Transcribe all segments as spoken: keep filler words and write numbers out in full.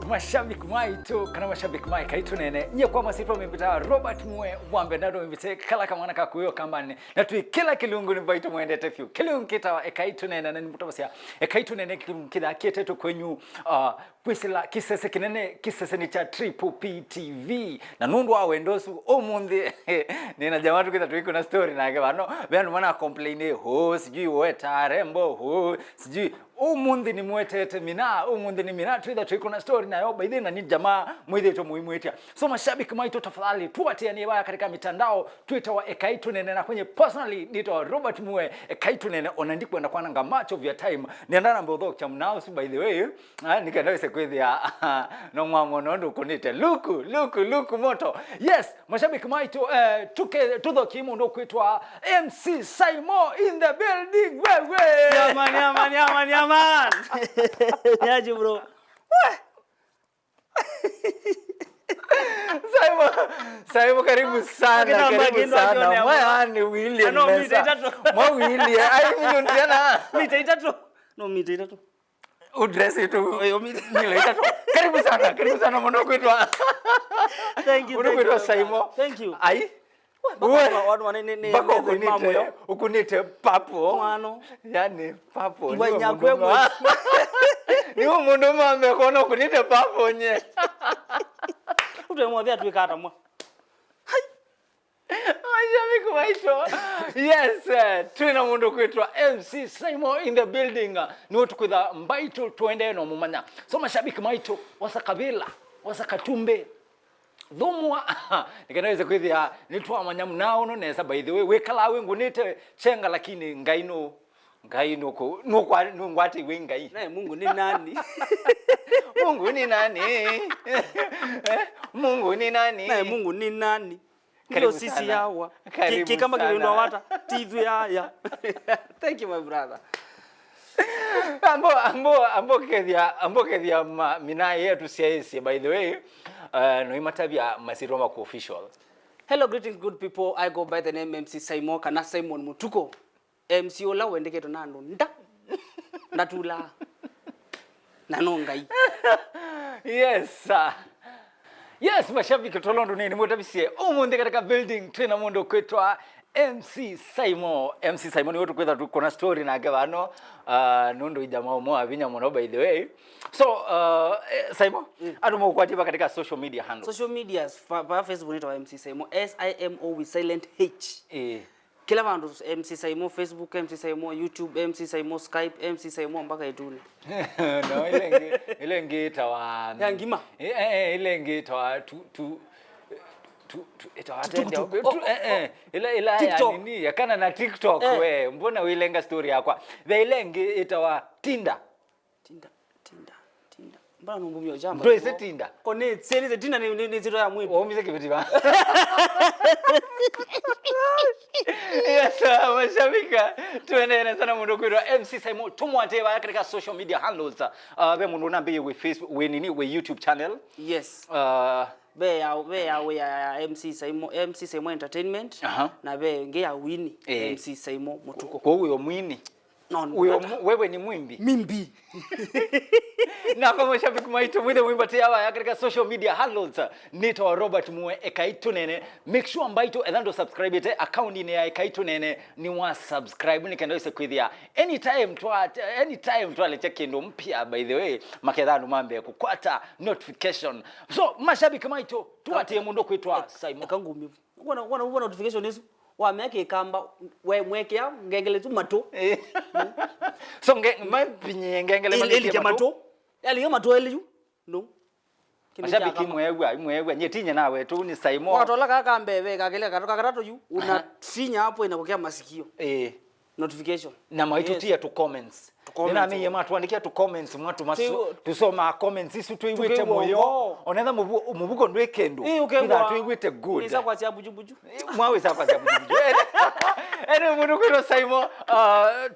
Mashabiki maitũ, kana mashabiki ma Ekai Tũneene, nyie kwa masyĩtwa mĩmbĩta Robert Mue wa Mbendado, mĩmbĩte kala kamwana ka kuyo kambani, na twĩ kĩla kĩlungu nĩ mbaitũ mwendete vyũ. Kĩlungu kĩtawa Ekai Tũneene, na nĩmũtavasya Ekai Tũneene kĩlungu kĩthaa kĩetetwe kwenyu, uh, kwĩsĩla kĩsese kĩnene, kĩseseni kya Triple P T V. Na nũndũ wa wendo ũsu, ũmũnthĩ nĩna jamaa tũkwĩtha tũikũna story nake vano. Ve andũ mana complain, "Hũ, sijui weta rembo, hũ, sijui." Ũmũnthĩ nĩmwetete Mina, ũmũnthĩ nĩ Mina, twĩtha tũikũna story nayo, by the way, na nĩ jamaa mwĩthĩtwe mũimwĩtya. So, mashabiki maitũ, tafadhali, tuatĩanie vaya katika mitandao, twĩtawa Ekai Tũneene, na kwenye personally, nĩtawa Robert Mue, Ekai Tũneene, ona ndikwenda kwananga much of your time. Nĩenda nambe ũthokya Mina ũsu, by the way, ah, nĩkenda wĩse kwĩthĩa, no mwamwona ũndũ ũkũnĩte. Luku, luku, luku moto. Yes, mashabiki maitũ, eh, tuke-, tũthokie mũndũ ũkwĩtwa M C Saimo in the building, wewe. Yeah, man, yeah, man, yeah, man, yeah, man. Niaje, bro? Weh. Saimo, Saimo, karibu sana, karibu sana. Mwa yani wili. Mwa wili. Ai, mimi ndiana. Mita itatu. No, mita itatu. Udress itu. Oyo, mi- Mita itatu. Karibu sana, karibu sana, mũndũ ũkwĩtwa. Thank you, thank you, my brother. Saimo. Thank you. Ai. Mpaka watu wa-, watu wa-, ne-, ne-, ne-, mpaka ne-, ũkũnĩte, mamwe. Ũkũnĩte papo. Mwano. Yani, papo. Iwa nĩwe nyakwe mũndũ mwe. Nĩwe mũndũ mame kona ũkũnĩte papo nye. Ũtwe mothe atwĩka atamwa. Mashabiki maitũ. Yes, eh, twĩ na mũndũ kwĩtwa M C Saimo in the building. Nĩwe tũkwĩtha mbaitũ tũendee no mũmanya. So, mashabiki maitũ, osa kavĩla, osa katumbĩ. Thumua. Nĩkenda wĩse kwĩthĩa nĩtwamanya Mina ũno nesa, by the way. Wĩkalaa wĩngũnĩte chenga, lakini Ngai nũ-, Ngai nũkũ-, nũkwa-, nũngwatĩiwe Ngai. Naye Mungu ni nani? Mungu ni nani? Eh, Mungu ni nani? Naye Mungu ni nani? Karibu sana. Ndio sisi hawa. Karibu sana. Ki-, kikamba kĩvĩndwa wata, tithwe haya. Thank you, my brother. Ambo, ambo, ambo kethia, ambo kethia ma-, Mina yetu syaisye, by the way, uh, no imatavya masyĩtwa maku official. Hello, greetings, good people. I go by the name M C Saimo, kana Simon Mutuko. M C ũla wendeketwe na andũ nda. Ndatulaa. Na no Ngai. Yes, sir. Yes, mashabiki, tolondo nini mũtavisye. Ũmũnthĩ katika building twĩ na mũndũ kwĩtwa M C Saimo. M C Saimo nĩwe tũkwĩtha tũkona story nake vano. Uh, nũndũ ija maũmo wa vinya mũno, by the way. So, uh, eh, Saimo, mm, andũ maũkwatie va katika social media handles? Social medias, pa, pa Facebook nĩtawa M C Saimo, S I M O with silent H. Eh. Kĩla vandũ, M C Saimo Facebook, M C Saimo YouTube, M C Saimo Skype, M C Saimo mpaka ĩtunĩ. No, ĩla ĩngĩ, ĩla ĩngĩ ĩtawa, ya ngima? Eh, eh, eh, ĩla ĩngĩ ĩtawa tu, tu, tu, tu, ĩtawa tu, tu, atĩa? Tu, tu, oh, tu, eh, eh, oh, ĩla, ĩla ya TikTok. Nini, ya kana na TikTok, eh, we, mbona wĩlenga story yakwa? The ĩla ĩngĩ ĩtawa Tinder. Tinda, tinda, tinda. Mbona nũmbumya ũchamba? Ndwĩsĩ tinda? Ko nĩ, sĩ, nĩ tinda nĩ, nĩ, nĩ nzito ya mwĩtu. Waumisye kĩveti va? Yes, uh, mashabika, tuendee sana mũndũ kwĩtwa M C Simon. Tumwatĩe vaya katika social media handles. Uh, ve mũndũ ũnambĩie wĩ Facebook, wĩ nini, wĩ YouTube channel. Yes. Uh, ve ya, ve ya, ve ya, ya M C Simon, M C Simon Entertainment. Aha. Na ve ĩngĩ ya Winnie, eh, M C Simon Mũtuko. Kwa hiyo Winnie. No, no, uyo hata mu-, wewe ni mwimbi? Mimbi. Na kwa mashabiki maitũ, mwĩthĩe mũimbatĩaa vaya katika social media handles, nĩtawa Robert Mue, Ekai Tũneene. Make sure mbaitũ, ethĩwa ndũ subscribe-ĩte account-inĩ ya Ekai Tũneene, nĩ wa subscribe, nĩ kenda wĩse kwĩthĩa anytime twa-, anytime twalekya kĩndũ mpya, by the way, maketha andũ mambĩe kũkwata notification. So, mashabiki maitũ, tuatĩe mũndũ kwĩtwa Simon. Eka ngumi. Wona, wona, wona notification isu. Wamea kĩkamba, we mwekea ngengele tu matũ. Eh. So nge-, mapinye ngengele ili, ili matũ. Yalike matũ eli yu. No. Mashabiki imwew'a, imwew'a. Nyie tinye nawe tu ni Saimo. Watola kaka mbee, kakele katoka katatu yu. Aha. Unafinya hapo inakukia masikio. Eh. Notification. Na maitutia tu comments. Yes. Tu comments. Nĩnamĩie matũandĩkĩa tu comments, mwatũma. Tũ-, tũsomaa comments isu twĩw'ĩte mũyo. Ona etha mũvu-, mũvuko ndwĩ kĩndũ. Ĩ, ũkengwa. Twĩthaa twĩw'ĩte good. Nĩsa kwasya bujubuju. Ĩ, mwawĩsa kwasya bujubuju. Ene mũndũ kwĩtwa Simon, uh,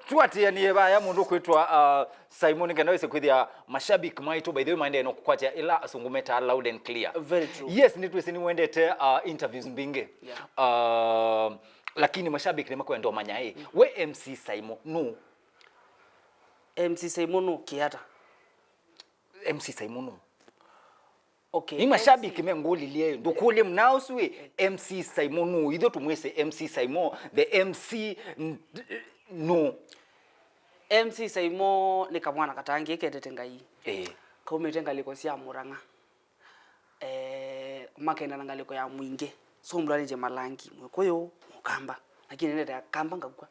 tuatĩanĩe vaya mũndũ kwĩtwa, uh, Simon, nĩ kenda wĩse kwĩthĩa mashabiki maitũ, by the way, maendee no kũkwatya ĩla asũngũ metaa loud and clear. Very true. Yes, nĩtwĩsĩ nĩwendete, uh, interviews mbingĩ. Yeah. Uh, lakini mashabiki nĩmakwenda ũmanya, ĩ, we M C Simon nũ? M C Simon nũ kĩata? M C Simon nũ? Okay, Ni mashabiki mengũlilye, ndũkũlye mnaũsu ĩ, M C Saimo nũ? Itho tũmwĩse M C Saimo, the M C n- nũ? M C Saimo nĩ kamwana katangĩ ketete Ngai. Eh. Kaumĩte ngalĩko sya Mũrang'a. Eh, makenda na ngalĩko ya Mwingĩ. So mũndũ anĩtye Malangi, Mũkũyũ, Mũkamba. Lakini nendete Akamba ngakua.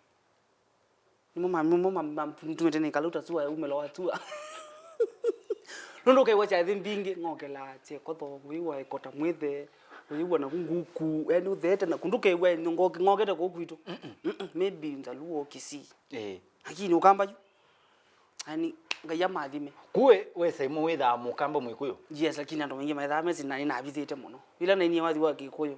Nĩmo ma- nĩmo ma- ma- tumĩte nĩ kaluta tua umelo wa tua. Nũndũ ũkew'a syathi mbingĩ ng'okela syekotho, ũiwa ekota mwĩthe, ũiwa naku nguku, yani ũtheete naku ndũkew'a ng'oke- ng'okete kũu kwitũ. Mm-mm, maybe Njaluo Kisii. Eh. Lakini Ũkamba yu. Yani Ngai amathime. Kuwe we Saimo wĩthaa Mũkamba Mwĩkũyũ? Yes, lakini andũ maingĩ maithaa mesi na nĩnavithĩte mũno. Ila nainie wathi wa Kĩkũyũ.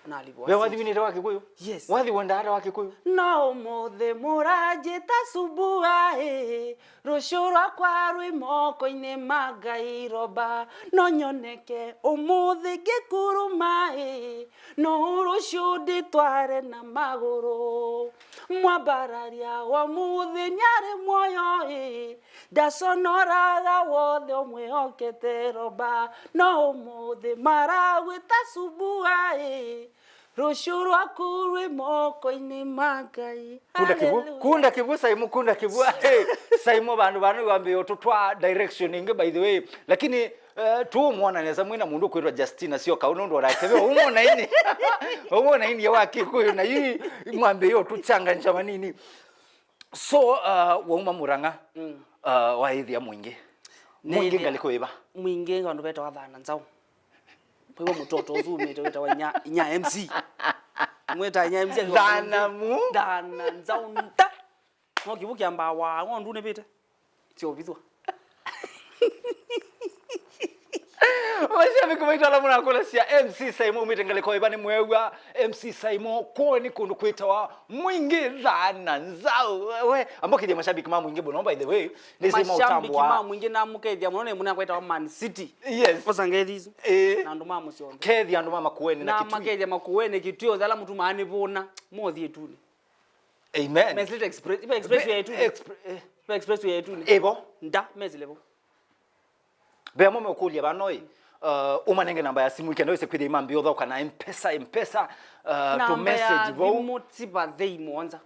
Nalipwa. We wathi winĩte wa Kĩkũyũ? Yes. Wathi wendaa ata wa Kĩkũyũ? No ũmũthĩ mũranjĩta subua ĩ, rũciũ rwakwa rwĩ moko-inĩ ma Ngai roba. No nyoneke ũmũthĩ ngĩkuruma ĩ, no rũciũ ndĩtware na magũrũ. Mwambararia wa mũthĩ nĩarĩ muoyo ĩ, ndaconoraga wothe ũmwĩhokete roba. No ũmũthĩ maragwĩta subua ĩ, rũciũ rwaku rwĩ moko-inĩ ma Ngai. Kunda kĩvu, Hallelujah. Kunda kĩvu, Saimo, kunda kĩvu. Hey, Saimo, vandũ vanu wambĩĩa ũtũtwaa direction ĩngĩ, by the way. Lakini eh, tũũmwona nesa mwĩna mũndũ kwĩtwa Justina Syoka, ũnũndũ onake ve ũmwona ini. Ũmwona ini wa Kĩkũyũ na yu mwambĩĩa ũtũchangany'a manini. So uh, wauma Mũrang'a, mm, uh, waĩthĩa Mwingĩ. Mwingĩ ngalĩko ĩva? Mwingĩ vandũ vetawa Thana Nzaũ. Kwĩw'a mũtoto ũsu umĩte wĩtawa inya, inya M C. Mwĩta inya M C. Thana mu? Thana Nzaũ nda. No kĩvu kĩambaa waa ng'ondu nĩvĩte. Syo vithwa. Mashabiki maitũ ala mũnakũlasya M C Saimo umĩte ngalĩko ĩva nĩ mwew'a M C Saimo kũũ nĩ kũndũ kwĩtawa Mwingĩ Thana Nzaũ. We, ambokithya mashabiki ma Mwingĩ mũno, by the way. Nĩsĩ mashabiki maũtambũa. Ma Mwingĩ namũkethya mũno nĩ mũnene kwĩtawa Man City. Yes. Osa ngethi isu. Eh. Na andũ ma mũsyondo. Kethya andũ ma Makueni na Kitui. Namakethya Makueni Kitui onthe ala mũtumaa nĩvũna. Mothi ĩtunĩ. Amen. Mesilite express, ipa express ya ĩtunĩ. Expre- eh. Ipa express ya ĩtunĩ. Ĩvo. Nda, mesile vo. Ve amwe meũkũlya vano ĩ, uh, ũmanenge namba ya simũ ikenda wĩse kwĩthĩa imambĩa ũthaũka na M-Pesa, M-Pesa, uh, tũ message vau. Namba ya thimũ ti vathei mũonza.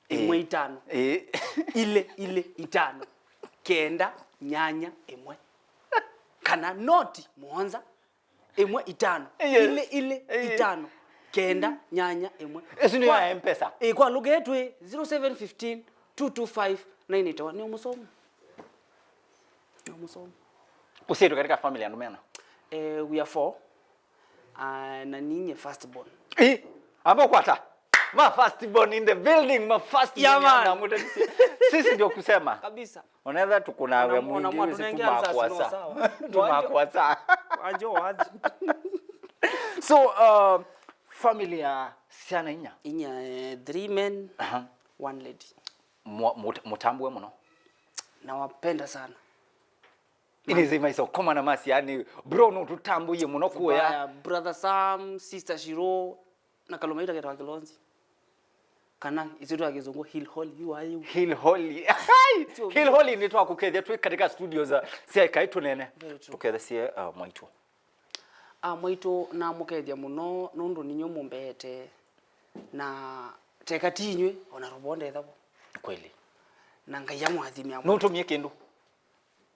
Ĩĩ. Ĩmwe itano. Ĩĩ. Ilĩ, ilĩ, itano. Kenda, nyanya, ĩmwe. Kana noti mũonza, ĩmwe, itano. Yes. Ilĩ, ilĩ, yes, itano, kenda, nyanya, ĩmwe. Ĩsu nĩyo ya M-Pesa? Ĩĩ, kwa lũga ĩtũ ĩ zero seven fifteen, two two five, nine eight one. Nĩ ũmũsomu. Nĩ ũmũsomu. Ũsyaĩtwe katika family ya andũ mena? Eh, we are four. Ah, na ninye first born. Ĩ, amba kwata. Ma first born in the building, ma first born. Yeah, man. Sisi ndio kusema. Kabisa. Onetha tũkũnawe ona mwingĩ, ona wĩsĩ mwatũnenge answers no tumakwasa. Sawa. Tumakwasa. Wanjo wathi. So, uh, family ya syana inya? Inya, eh, three men, aha, one lady. Mwa- mut- mũtambue mũno. Nawapenda sana. Ini zima iso koma na masi, yani, bro, no tũtambũie mũno kuya. Vibaya, brother Sam, sister Shiro, na kalũmaita ketawa Kilonzi. Kana isu twa kĩsũngũ hill holly, you are you. Hill holly. Hill holly nĩ twakũkethya twĩ katika studio za sya Ekai Tũnene. Very true. Tũkethesye, uh, mwaitũ. Ah, mwaitũ namũkethya mũno nũndũ ninyo mũmbeete na teka ti inyw'ĩ ona robo ndethavo. Kweli. Na Ngai amwathime amwe. Nũtũmie kĩndũ?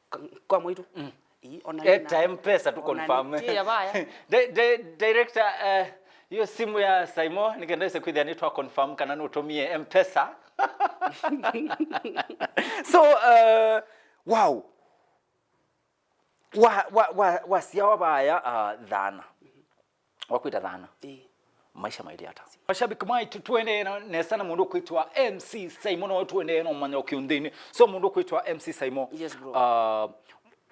Ka- kwa mwaitũ. Mm. Ii, ona eta nina- M-Pesa tu ona confirm. Nitie ya vaya. Di- di- director, eh, hiyo simu ya Saimo nikenda ise kwithia ni twa confirm kana nutumie M-Pesa. So, uh, wow. Wa wa wa wasyawa vaya, uh, Thana. Wakwĩta Thana. Ĩĩ. Maisha maĩlĩ ata? Mashabiki maitũ, tũendee na nesa na mũndũ ũkwĩtwa M C Saimo, no tũendee na ũmanya ũkĩũnthĩnĩ. So mũndũ ũkwĩtwa M C Saimo, yes, bro, uh,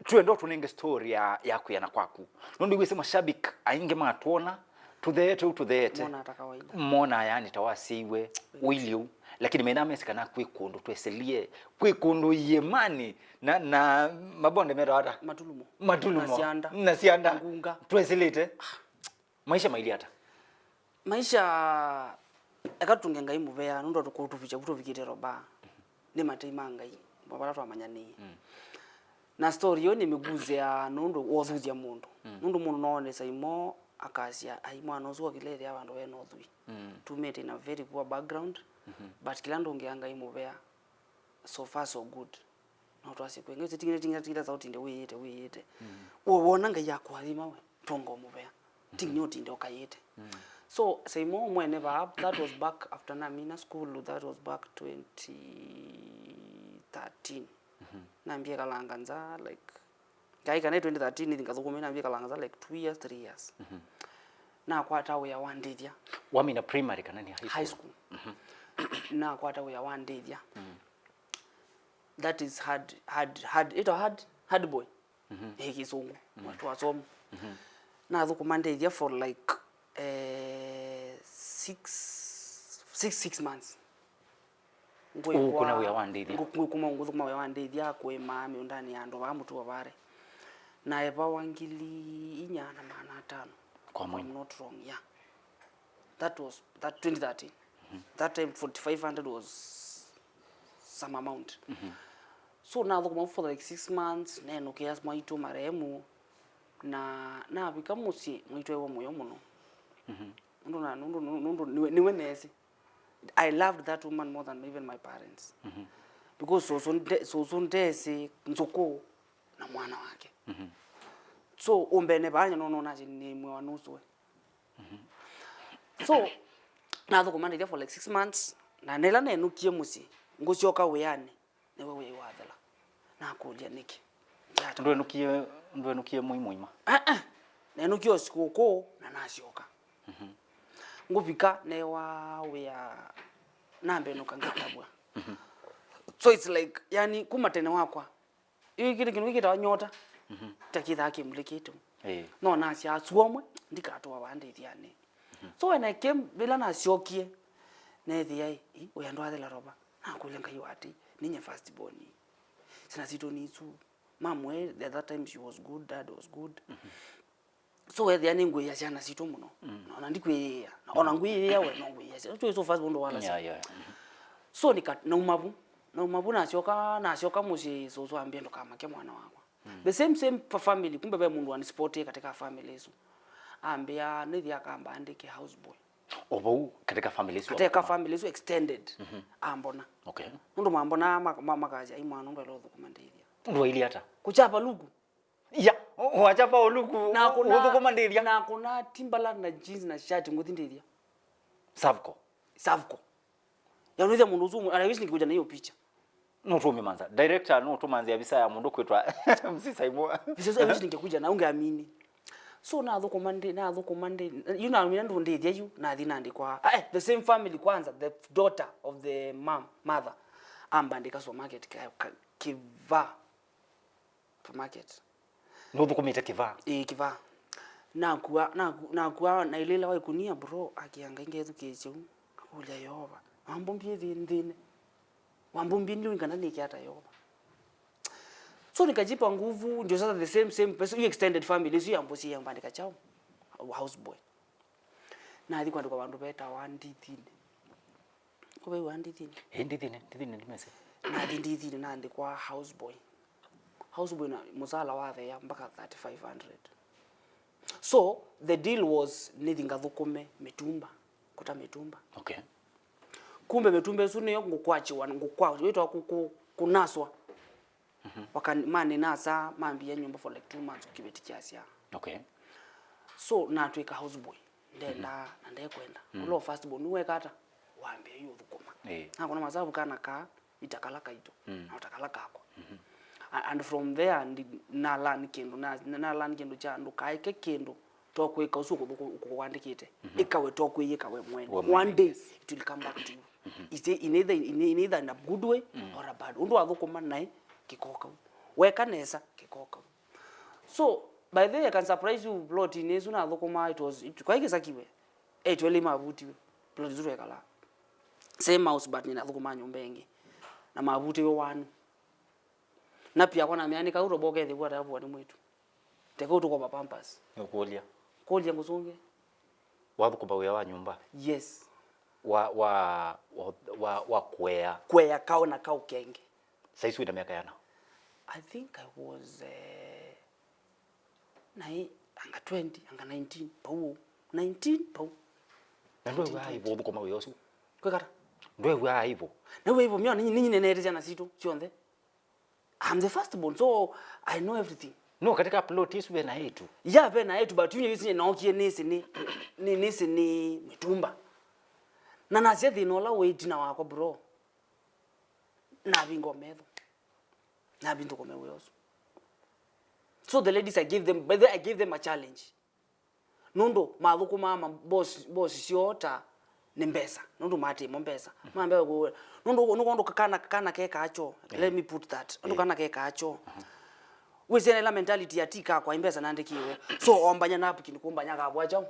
twenda ũtũnenge story ya, ya kwĩana kwaku. Nũndũ wĩsĩ mashabiki aingĩ matwona, tũtheete ũu tũtheete. Mona ta kawaida. Mona yani ta wasyiiwe, ũilyĩ ũu. Lakini mena mesi kana kwĩ kũndũ tweselie, kwĩ kũndũ iemani, na, na mabonde metawa ata? Matulumo. Matulumo. Na sianda. Na sianda. Ngunga. Tweselĩte. Maisha maĩlĩ ata? Maisha, eka tũnge Ngai mũvea, nũndũ tũkũtũvikya kũtũvikĩte roba. Nĩ matei ma Ngai, vala twamanyanĩie. Mm. Na story ĩyo nĩmĩgusĩaa nũndũ wothuthya mũndũ. Mm. Nũndũ mũndũ noone Saimo akasya, "Ai, mwana ũsu okile ethĩa vandũ vena ũthwii." Mm. Tumĩte in a very poor background, mm-hmm, but kĩla ndũngĩa Ngai mũvea, so far so good. No twasye kwĩ Ngai, tingina, tingina, tingina, sa ũtinde wĩyĩte, wĩyĩte. Mm. Wo-, wona Ngai akũathima we, tonga ũmũvea. Tingina ũtinde ũkayĩte. Mm. So, Saimo mwene vaa, that was back after namina school, that was back twenty thirteen. Mm-hmm. Nambie kalanga nza, like, Ngai kana twenty thirteen, nithi ngathũkũma, nambie kalanga nza, like, two years, three years. Mm-hmm. Nakwata wĩa wa ndĩthya. Wamina primary kana nĩ high school? High school. Mm-hmm. Nakwata wĩa wa ndĩthya. Mm. That is hard, hard, hard, ĩtwa hard, hard boy. Mhm. Ĩ kĩsũngũ, mhm, watu wasomu. Mhm. Nathũkũma ndĩthya for, like, eh, six, six, six months. Ũkũna wĩa wa ndĩthya? Ngũkũma, ngũthũkũma wĩa wa ndĩthya, kũĩma mĩũndanĩ ya andũ vaa mũtuo vale. Na evawa ngili inya na maana atano. Kwa mwei? If I'm not wrong, yeah. That was, that twenty thirteen. Mhm. That time forty-five hundred was some amount. Mhm. So nathũkũma for, like, six months, nenũkĩa mwaitũ marehemu, na navika mũsyĩ, mwaitũ ewa mũyo mũno. Mhm. Nũndũ na, nũndũ, nũndũ, nũndũ nĩwe, nĩwe nesĩ. I loved that woman more than even my parents. Mhm. Because sũsũ nde-, sũsũ ndesĩ nzũkũ na mwana wake. Mhm. So, ũmbene vaa nyono nona nĩ mwe wa nusu we. Mhm. So, nathũkũma ndĩthya for, like, six months, na nĩla nenũkie mũsyĩ, ngũsyoka wĩanĩ, nĩwe wĩĩ wathela. Nakũlya nĩkĩ? Ndiata. Ndwenũkie, ndwenũkie mwei mũima? Ah, ah. Nenũkie o sikũkũ na nasyoka. Mhm. Ngũvika newa wĩa nambenũka ngatavw'a. Mhm. So it's like, yani, kuma tene wakwa, ĩ kĩndũ kĩndũ kĩtawa nyota. Mhm. Takĩthaa kĩmulĩkĩte. Ĩĩ. No nasya asu amwe ndikatũa vaa ndĩthyanĩ. Mhm. So when I came, vĩla nasyokie, neethĩa, "Ĩ, ũya ndwathela Roba?" Nakũlya Ngai wati, ninye first born. Syana sitũ nĩ isu. Mom we, at that time she was good, dad was good. Mhm. So wethĩa nĩngwĩĩa syana sitũ mũno. Mm. Na ona ndikwĩyĩĩa. Na ona ngwĩyĩĩa we, no ngwĩyĩĩa syana. Twĩ so fast mũndũ wala. Yeah, yeah. Mhm. So nika-, nauma vu. Nauma vu nasyoka, nasyoka mũsyĩ, sũsũ ambĩa, "Ndũkamake mwana wakwa." Mm. The same, same fa-, family, kumbe ve mũndũ wanisupportie katika family ĩsu. Ambĩa, nĩthi akamba andĩke house boy. O vau katika family ĩsu? Katika family ĩsu extended. Mhm. Ambona. Okay. Nũndũ mambonaa ma-, ma-, makasya, "Ai mwana, ũndũ ala ũthũkũma ndĩthya." Ndwaili ata? Kũchapa luku. Ya, wacha pa uluku, na kuna, ũthũkũma ndĩthya. Na kuna Timberland na jeans na shirt ngũthi ndĩthya. Savco. Savco. Ya, unaweza mũndũ ũsu, I wish ningekuja na hiyo picha. No tume manza. Director, no tumanze visa ya mũndũ kwĩtwa M C Saimo. Visa, I wish ningekuja na ungeamini. So, nathũkũma ndĩ, nathũkũma ndĩ, you know, mina ndũ ndĩthya yu, nathi nandĩkwa. Ah, eh, the same family kwanza, the daughter of the mom, mother. Ambandĩka supermarket ka, ka, Kĩvaa. Supermarket. Nũthũkũmĩte Kĩvaa? Ĩĩ, Kĩvaa. Nakua, naku-, nakua nailĩla wa ikunia, bro, akia Ngai ngethukĩĩsya ũu. Akũlya Yeova, "Wambũmbie thĩ-, nthĩnĩ? Wambũmbie nĩ kana nĩke ata Yeova?" So nikajipa nguvu, ndio sasa the same, same person, hiyo extended family, sio ambo si yambandika chao. House boy. Nathi kwandĩkwa vandũ vetawa Ndithinĩ. Ũveiwa Ndithinĩ? Ĩ, Ndithinĩ, Ndithinĩ ndimese. Nathi Ndithinĩ naandĩkwa house boy. House boy na mũsala watheea mpaka thirty-five hundred. So, the deal was nĩthi ngathũkũme mĩtumba, kũta mĩtumba. Okay. Kumbe mĩtumba ĩsu nĩyo ngũkwatiwa, ngũkwa-, wĩtwa kũ-, kũ-, kũnaswa. Mhm. Waka-, maninasa, mambia nyũmba for, like, two months, kĩveti kyasya. Okay. So, natwĩka house boy. Ndenda, mhm, na ndekwenda. Mm. Ũla first born, nĩweka ata? Wambĩa yu ũthũkũma. Ĩĩ. Nakona masavu kana ka, ita kala kaitũ, mm, na ũta kala kakwa. Mhm. A-, and from there, ndi-, na learn kĩndũ, na, na learn kĩndũ kya ndũkaeke kĩndũ to kwĩka ũsu ũkũthũkũ-, ũkũwandĩkĩte. Mhm. Ĩka we to kwĩyĩka we mwene. We mwene, one day, yes, it will come back to you. Mhm. It's a-, in either, in, in either in a good way, mm, or a bad. Ũndũ wathũkũma naĩ, kĩko kau. Weka nesa, kĩko kau. So, by the way, I can surprise you, plot-inĩ ĩsu nathũkũmaa, it was, it, kwaĩ kĩsakiwe. Actually, mavutiwe. Plot isu twekala. Same house, but nĩnathũkũmaa nyũmba ĩngĩ. Na mavutiwe wanu. Na pia kwa namĩanĩka ũtoboka ĩthĩwa atavua nĩ mwĩtu. Teka ũtũkoma pampers. Nĩũkũlya. Kũlya ngũsũngĩ. Wathũkũma wĩa wa nyũmba? Yes. Wa, wa, wa, wa, wa kũea? Kũea kaũ na kaũ kengĩ. Saizi wĩna myaka yana? I think I was, eh, nai, anga twenty, anga nineteen, pau. Nineteen, pau. Na ndwew'aa aivo ũthũkũma wĩa ũsu? Kwĩkata? Ndwew'aa aivo? Naw'aa aivo, mĩao, ninyi, ninyi nĩneete syana sitũ syonthe. I'm the first born, so I know everything. No, katika plot isu ve na etu. Yeah, ve na etu, but you know, isi nookie nĩsĩ nĩ, nĩ, nĩsĩ nĩ mĩtumba. Na nasya thĩna ũla wĩ ĩtina wakwa, bro. Navinga metho. Navinga kũme wĩa ũsu. So the ladies, I gave them, by the way, I gave them a challenge. Nũndũ mathũkũmaa ma boss, boss syoo ta nĩ mbesa. Nũndũ matĩmo mbesa. Mambĩa kũ-, nũndũ, nũndũ kana, kana kekaa kyoo. Let me put that. Nũndũ kana kekaa kyoo. Wĩsĩ nĩ ĩla mentality ya ti kakwa, mbesa nandĩkĩwe. So ombany'a napkin kũmbany'a kavwa kyaũ?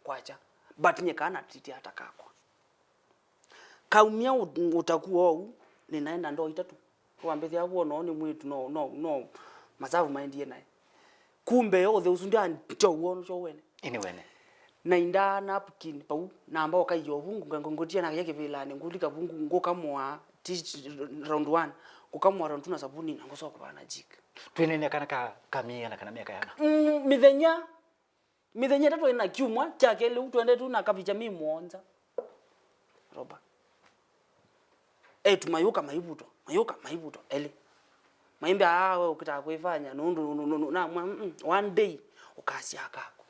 Kwakya. But nye kana titi ata kakwa. Kaumya ũ-, ũtaku oou, nĩnaenda ndoo itatũ. Wambĩthĩa kwona nĩ mwĩĩtu, no, no, no masavu maendie naye. Kumbe yo ũtheu ũsu ndya kyow'o nũkyo wene. Ĩnĩ wene. Na indaa napkin pau, namba ũkaia ũvu, ngũtia na kaia kĩvĩlanĩ, ngũlika vu, ngũ-, ngũkamũa ti round one, ngũkamũa round two na savuni, na ngũcoka kũvaa na jik. Twĩnene kana ka, ka mĩana kana mĩaka yana? Mm, mĩthenya. Mĩthenya ĩtatũ ĩna kyumwa kya kelĩ, ũu twendete na kavicha mĩ mũonza. Roba. Etu mayũka maivutwa, mayũka maivutwa, elĩ. Maimbĩa, "Ah, we ũkĩtaa kwĩfanya, nũndũ, nũ-, nũ-, nũ-," namwĩa, "Mm, mm, one day, ũkasya akaku."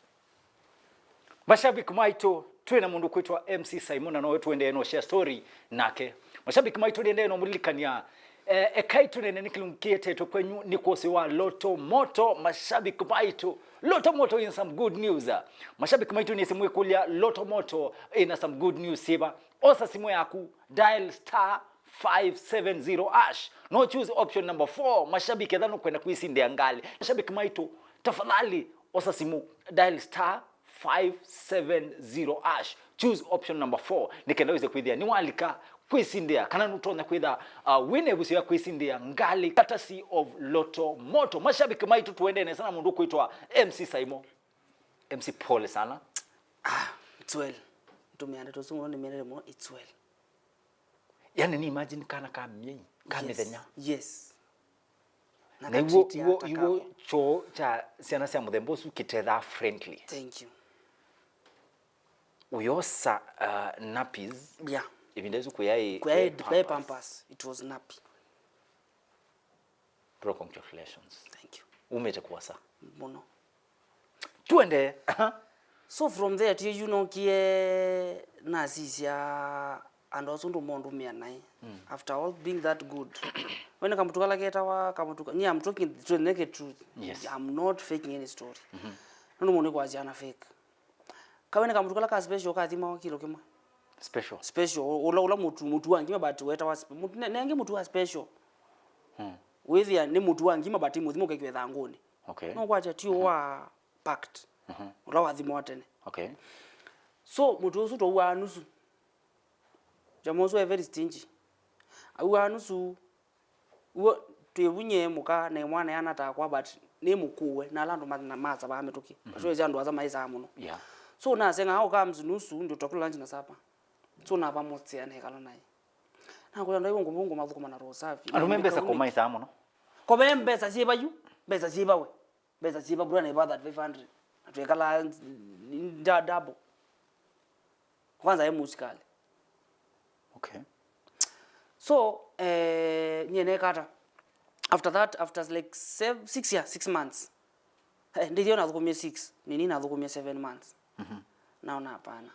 Mashabiki maitũ, twĩ na mũndũ kwĩtwa M C Simon, na nowe tũendee no share story nake. Mashabiki maitũ, nĩendee no mũlilikania, eh, ekai tũnene nĩ kĩlungu kĩetetwe kwenyu nĩ kwosi wa Lotto Moto, mashabiki maitũ. Lotto Moto in some good news. Mashabiki maitũ nĩsĩ mwĩkũlya Lotto Moto ĩna some good news syĩva. Osa simũ yaku, dial star five seven zero hash. No choose option number four. Mashabiki etha nũkwenda kwĩsindĩa ngalĩ. Mashabiki maitũ, tafadhali osa simũ, dial star five seven zero hash. Choose option number four. Nĩ kenda wĩse kwĩthĩa nĩwalika kwĩsindĩa kana nũtonya kwĩtha, uh, wĩna ĩvuso ya kwĩsindĩa ngalĩ courtesy of Lotto Moto. Mashabiki maitũ, tũendee nesa na mũndũ kwĩtwa M C Simon. M C, pole sana. Ah, it's well. Nĩtũmĩa ndeto isu mũno, nĩmĩendete mũno, it's well. Yani, ni imagine kana ka myei, ka mĩthenya. Yes. Na iwo, iwo, iwo kyoo kya syana sya mũthemba ũsu kĩtethaa friendly. Thank you. Ũyosa, uh, nappies. Yeah. Ĩvinda ĩsu kũyaĩ, kũyaĩ, kũyaĩ Pampers. Pampers. It was nappy. Bro, congratulations. Thank you. Umĩte kwosa. Mũno. Tuende. So from there, ti yu nokie nasisya andũ asu ndũmondũmĩa naĩ. Mm. After all being that good. Wene kamũtu kala ketawa, kamũtu ka-, ni, I'm talking the naked truth. Yes. I'm not faking any story. Mm-hmm. Nũndũ mũndũ nĩkwasya na fake. Kawe nĩ kamũtu kala ka special kathimawa kilo kĩmwe. Special. Special, ũla, ũla mũtu, mũtu wa ngima, but wetawa spe-, mũtu, ne-, nenge mũtu wa special. Hmm. Wĩthĩa nĩ mũtu wa ngima, but mũthimo ũkekĩwa ĩthangũnĩ. Okay. No kwakya ti wa packed. Mhm. Ũla wathimawa tene. Okay. So, mũtu ũsu twauaa nusu. Jamaa ũsu e very stingy. Auaa nusu, W'o twĩvũnyĩe mũka na mwana yana takwa, but nĩ mũkũũe, na ala andũ ma-, na masavaa mĩtũkĩ. Mhm. But wĩsĩ andũ asa maĩsaa mũno. Yeah. So naseng'aa, "Oh, comes nusu, ndio tutakula lunch na supper." So navamũsĩa nekala naye. Nakũlya, "Ndai ũngũ, ũngũ mathũkũma na roho safi." Andũ me mbesa kũmaisaa mũno. Kove mbesa syĩva yu, mbesa syĩva we. Mbesa syĩva bro, na iva thirty-five hundred. Na twĩkalaa nda-, double. Kwanza e mũsikali. Okay. So, eh, nyie neka ata? After that, after like sev-, six years, six months. Eh, ndithio nathũkũmie six, nini nathũkũmie seven months. Mhm. Naona hapana.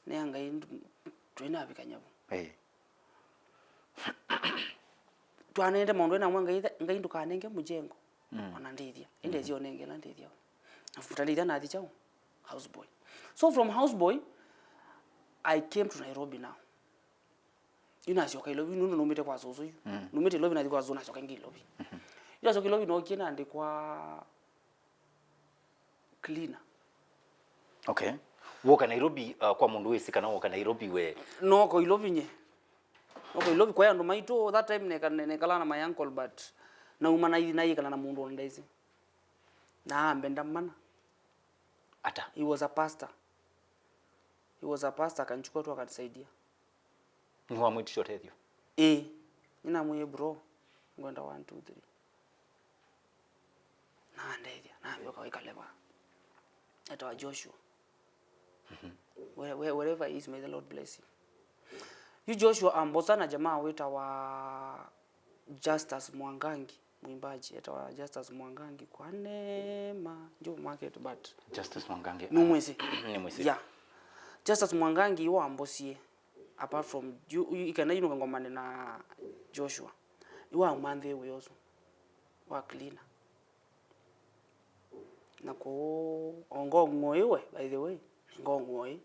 Nĩa Ngai ndu-, twĩnavikany'a vu. Eh. Twanende maũndũ ena mwa Ngai, Ngai ndũkanenge mũjengo. Mm. Ona ndĩthya. Ĩndĩ, mhm, sio nenge na ndĩthya. Afuta ndĩthya nathi chao. Houseboy. So from houseboy, I came to Nairobi now. Yu nasyoka Ilovi, nũndũ numĩte kwa sũsũ yu. Mm. Numĩte Ilovi nathi kwa sũsũ, nasyoka ĩngĩ Ilovi. Mhm. Yu nasyoka Ilovi nokie naandĩkwa cleaner. Okay. Woka Nairobi, uh, kwa mũndũ wĩsĩ kana woka Nairobi we? Noko Ilovi nye. Noko Ilovi kwa andũ maitũ, that time neka-, ne-, nekalaa na my uncle, but nauma naithi nayĩkala na mũndũ ũla ndaĩsĩ. Na ambenda mana. Ata? He was a pastor. He was a pastor, akanichukua tu akanisaidia. Nĩwamwĩtisye ũtethyo? Ĩĩ. Nĩnamwĩie, "Bro, ngwenda one, two, three. Na andethya, na ambĩa ũka wĩkale vaa. Etawa Joshua. Where, where, wherever he is, may the Lord bless him. Yu Joshua ambosa na jamaa wĩtawa Justus Mwangangi, mwimbaji, etawa Justus Mwangangi kwa neema, ndio market, but Justus Mwangangi. Nũmwĩsĩ? Nĩmwĩsĩ. Yeah. Justus Mwangangi wambosie, apart from, yu, yu, ikenda yu nũkangomane na Joshua. Yu wamanthĩe wĩa ũsu wa cleaner. Na kũu, o ngong'o ĩwe, by the way, nĩ ngong'o ĩ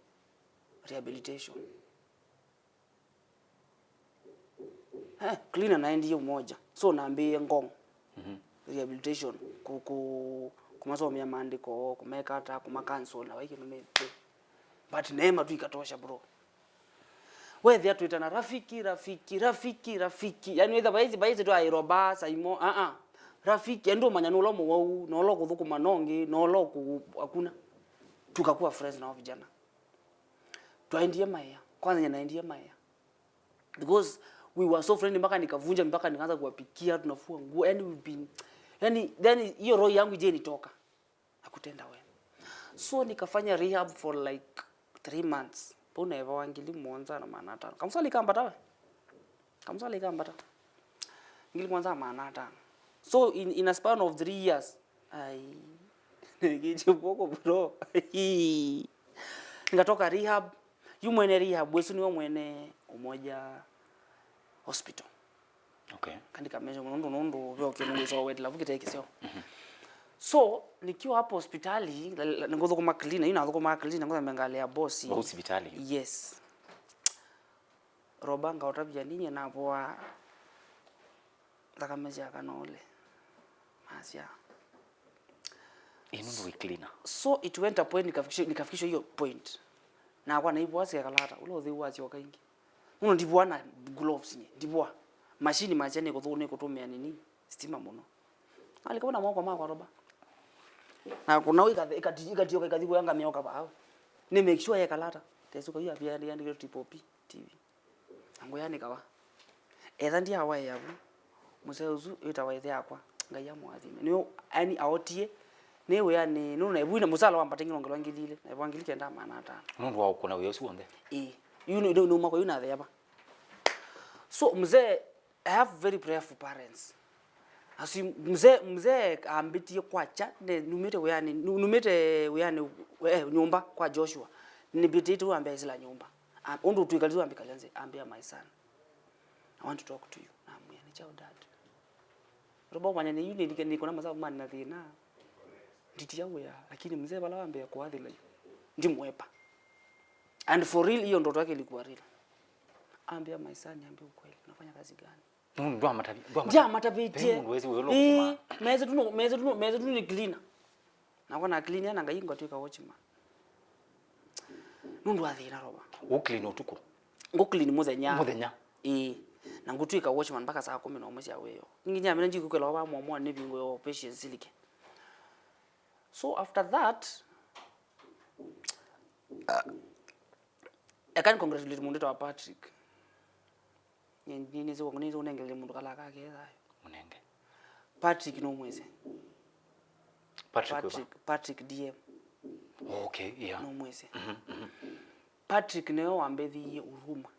rehabilitation. Eh, cleaner naendie Umoja. So nambĩĩe Ngong. Mhm. Rehabilitation, ku, ku, kũmasomea maandĩko, kũmeka ata, kũma counsel, na vai kĩndũ mĩthĩ. But neema tu ikatosha, bro. Wethĩa twĩtana, "Rafiki, rafiki, rafiki, rafiki." Yaani wĩtha vaisi, vaisi tu airoba, saimo, ah, ah. Rafiki, ende ũmanya nũla mũwau, na ũla ũkũthũkũma nongi, na ũla ũkũ-, hakuna. Tukakuwa friends nao vijana. Twaendie maea. Kwanza nyie naendie maea. Because we were so friendly, mpaka nikavunja, mpaka nikaanza kuwapikia, tunafua nguo. Yaani we've been, yaani, then hiyo roho yangu ije nitoka. Hakutenda wema. So nikafanya rehab for like three months. Pau naevawa ngili mũonza na maana atano. Kamsali kambata we? Kamsali kambata. Ngili mũonza na maana atano. So in, in a span of three years, ai, nĩkĩtie voko, bro. Nikatoka rehab. Yu mwene rehab wĩsu nĩwe mwene Umoja Hospital. Okay. Kandi kamesha nũndũ, nũndũ ve ũkĩnũngĩsa wetela vu kĩte kĩseo. Mhm. So, nikiwa hapo hospitali, la, la, nĩngũthũkũma cleaner, yu nathũkũmaa cleaner, ngũthambia ngalĩ ya boss. Vau sivitali? Yes. Roba ngaũtavya ninye navoa thakame sya kana ũle. Masya. Ĩ nũndũ wĩ cleaner. So it went a point, nikafikishwa, nikafikishwa hiyo point. Nakwa naivua sya kalata, ũla ũtheu wasyoka ĩngĩ. Mũno ndivua na gloves nye, ndivua. Machine masya nĩkũthũ-, nĩkũtũmĩa nini, stima mũno. Nalika na moko makwa roba. Na kuna ikatioka ikathi kuya ngamioka vau. Ni make sure ye kalata. Tesuka hiyo apia yandikitwe Triple P T V. Na ngũyanĩka va? Etha ndyawaĩa vu, mũsee ũsu wĩtawa ĩthe yakwa, Ngai amũathime. Nĩwe, yani, aotie, nĩ wĩanĩ, nũndũ naĩvu na mũsala wambata ngilongelwa ngili ilĩ, naĩvwa ngili kenda maana atano. Nũndũ wa ũkũna wĩa ũsu w'onthe? Ĩĩ. Yu nĩ, nĩ, nĩ mwaka yu nathea va? So, mzee, I have very prayerful parents. Asi, mzee, mzee ambĩtie kwakya, ne, numĩte wĩanĩ, nu-, numĩte wĩanĩ, eh, nyũmba kwa Joshua. Nĩmbĩtĩte wambĩa ĩsĩla nyũmba. Ah, ũndũ twĩkalĩte wambĩkalya nzĩ, ambĩa, "My son, I want to talk to you." Namwĩa, "Nĩ kyaũ, dad?" Roba, ũmanya nĩ yu nĩndike nĩkona masavu mani na thĩna. Nditia wĩa, lakini mzee vala wambĩa kũathĩla yu, ndimwepa. And for real, hiyo ndoto yake ilikuwa real. Ambĩa, "My son, niambie ukweli, unafanya kazi gani?" Nũndũ ndwamatavi-, ndwamata-, ndiamatavĩtye. Ve mũndũ wĩsĩ wĩũla. Ĩĩ, ũkũmaa. Mese tu no, mese tu no, mese tu nĩ cleaner. Nakwa na clean na Ngai ngatwĩka watchman. Nũndũ wa thĩna roba. Ũ clean ũtukũ? Ngũ clean mũthenya. Mũthenya? Ĩĩ. Na ngũtwĩka watchman mpaka saa kũmi na ũmwe sya wĩoo. Nginya mina njikwĩkĩla oba mwamoa nĩ vingo yo patience ilike. So after that, uh, I can congratulate mũndũ wĩtawa Patrick. Nĩ, nĩ, nĩsĩ, nĩsĩ ũnengelele mũndũ kala kake thayũ. Mũnenge. Patrick nũmwĩsĩ? Patrick wĩva? Patrick, Patrick D M. Oh, okay, yeah. Nũmwĩsĩ? Mhm, mhm. Patrick nĩwe wambĩthĩie Huruma.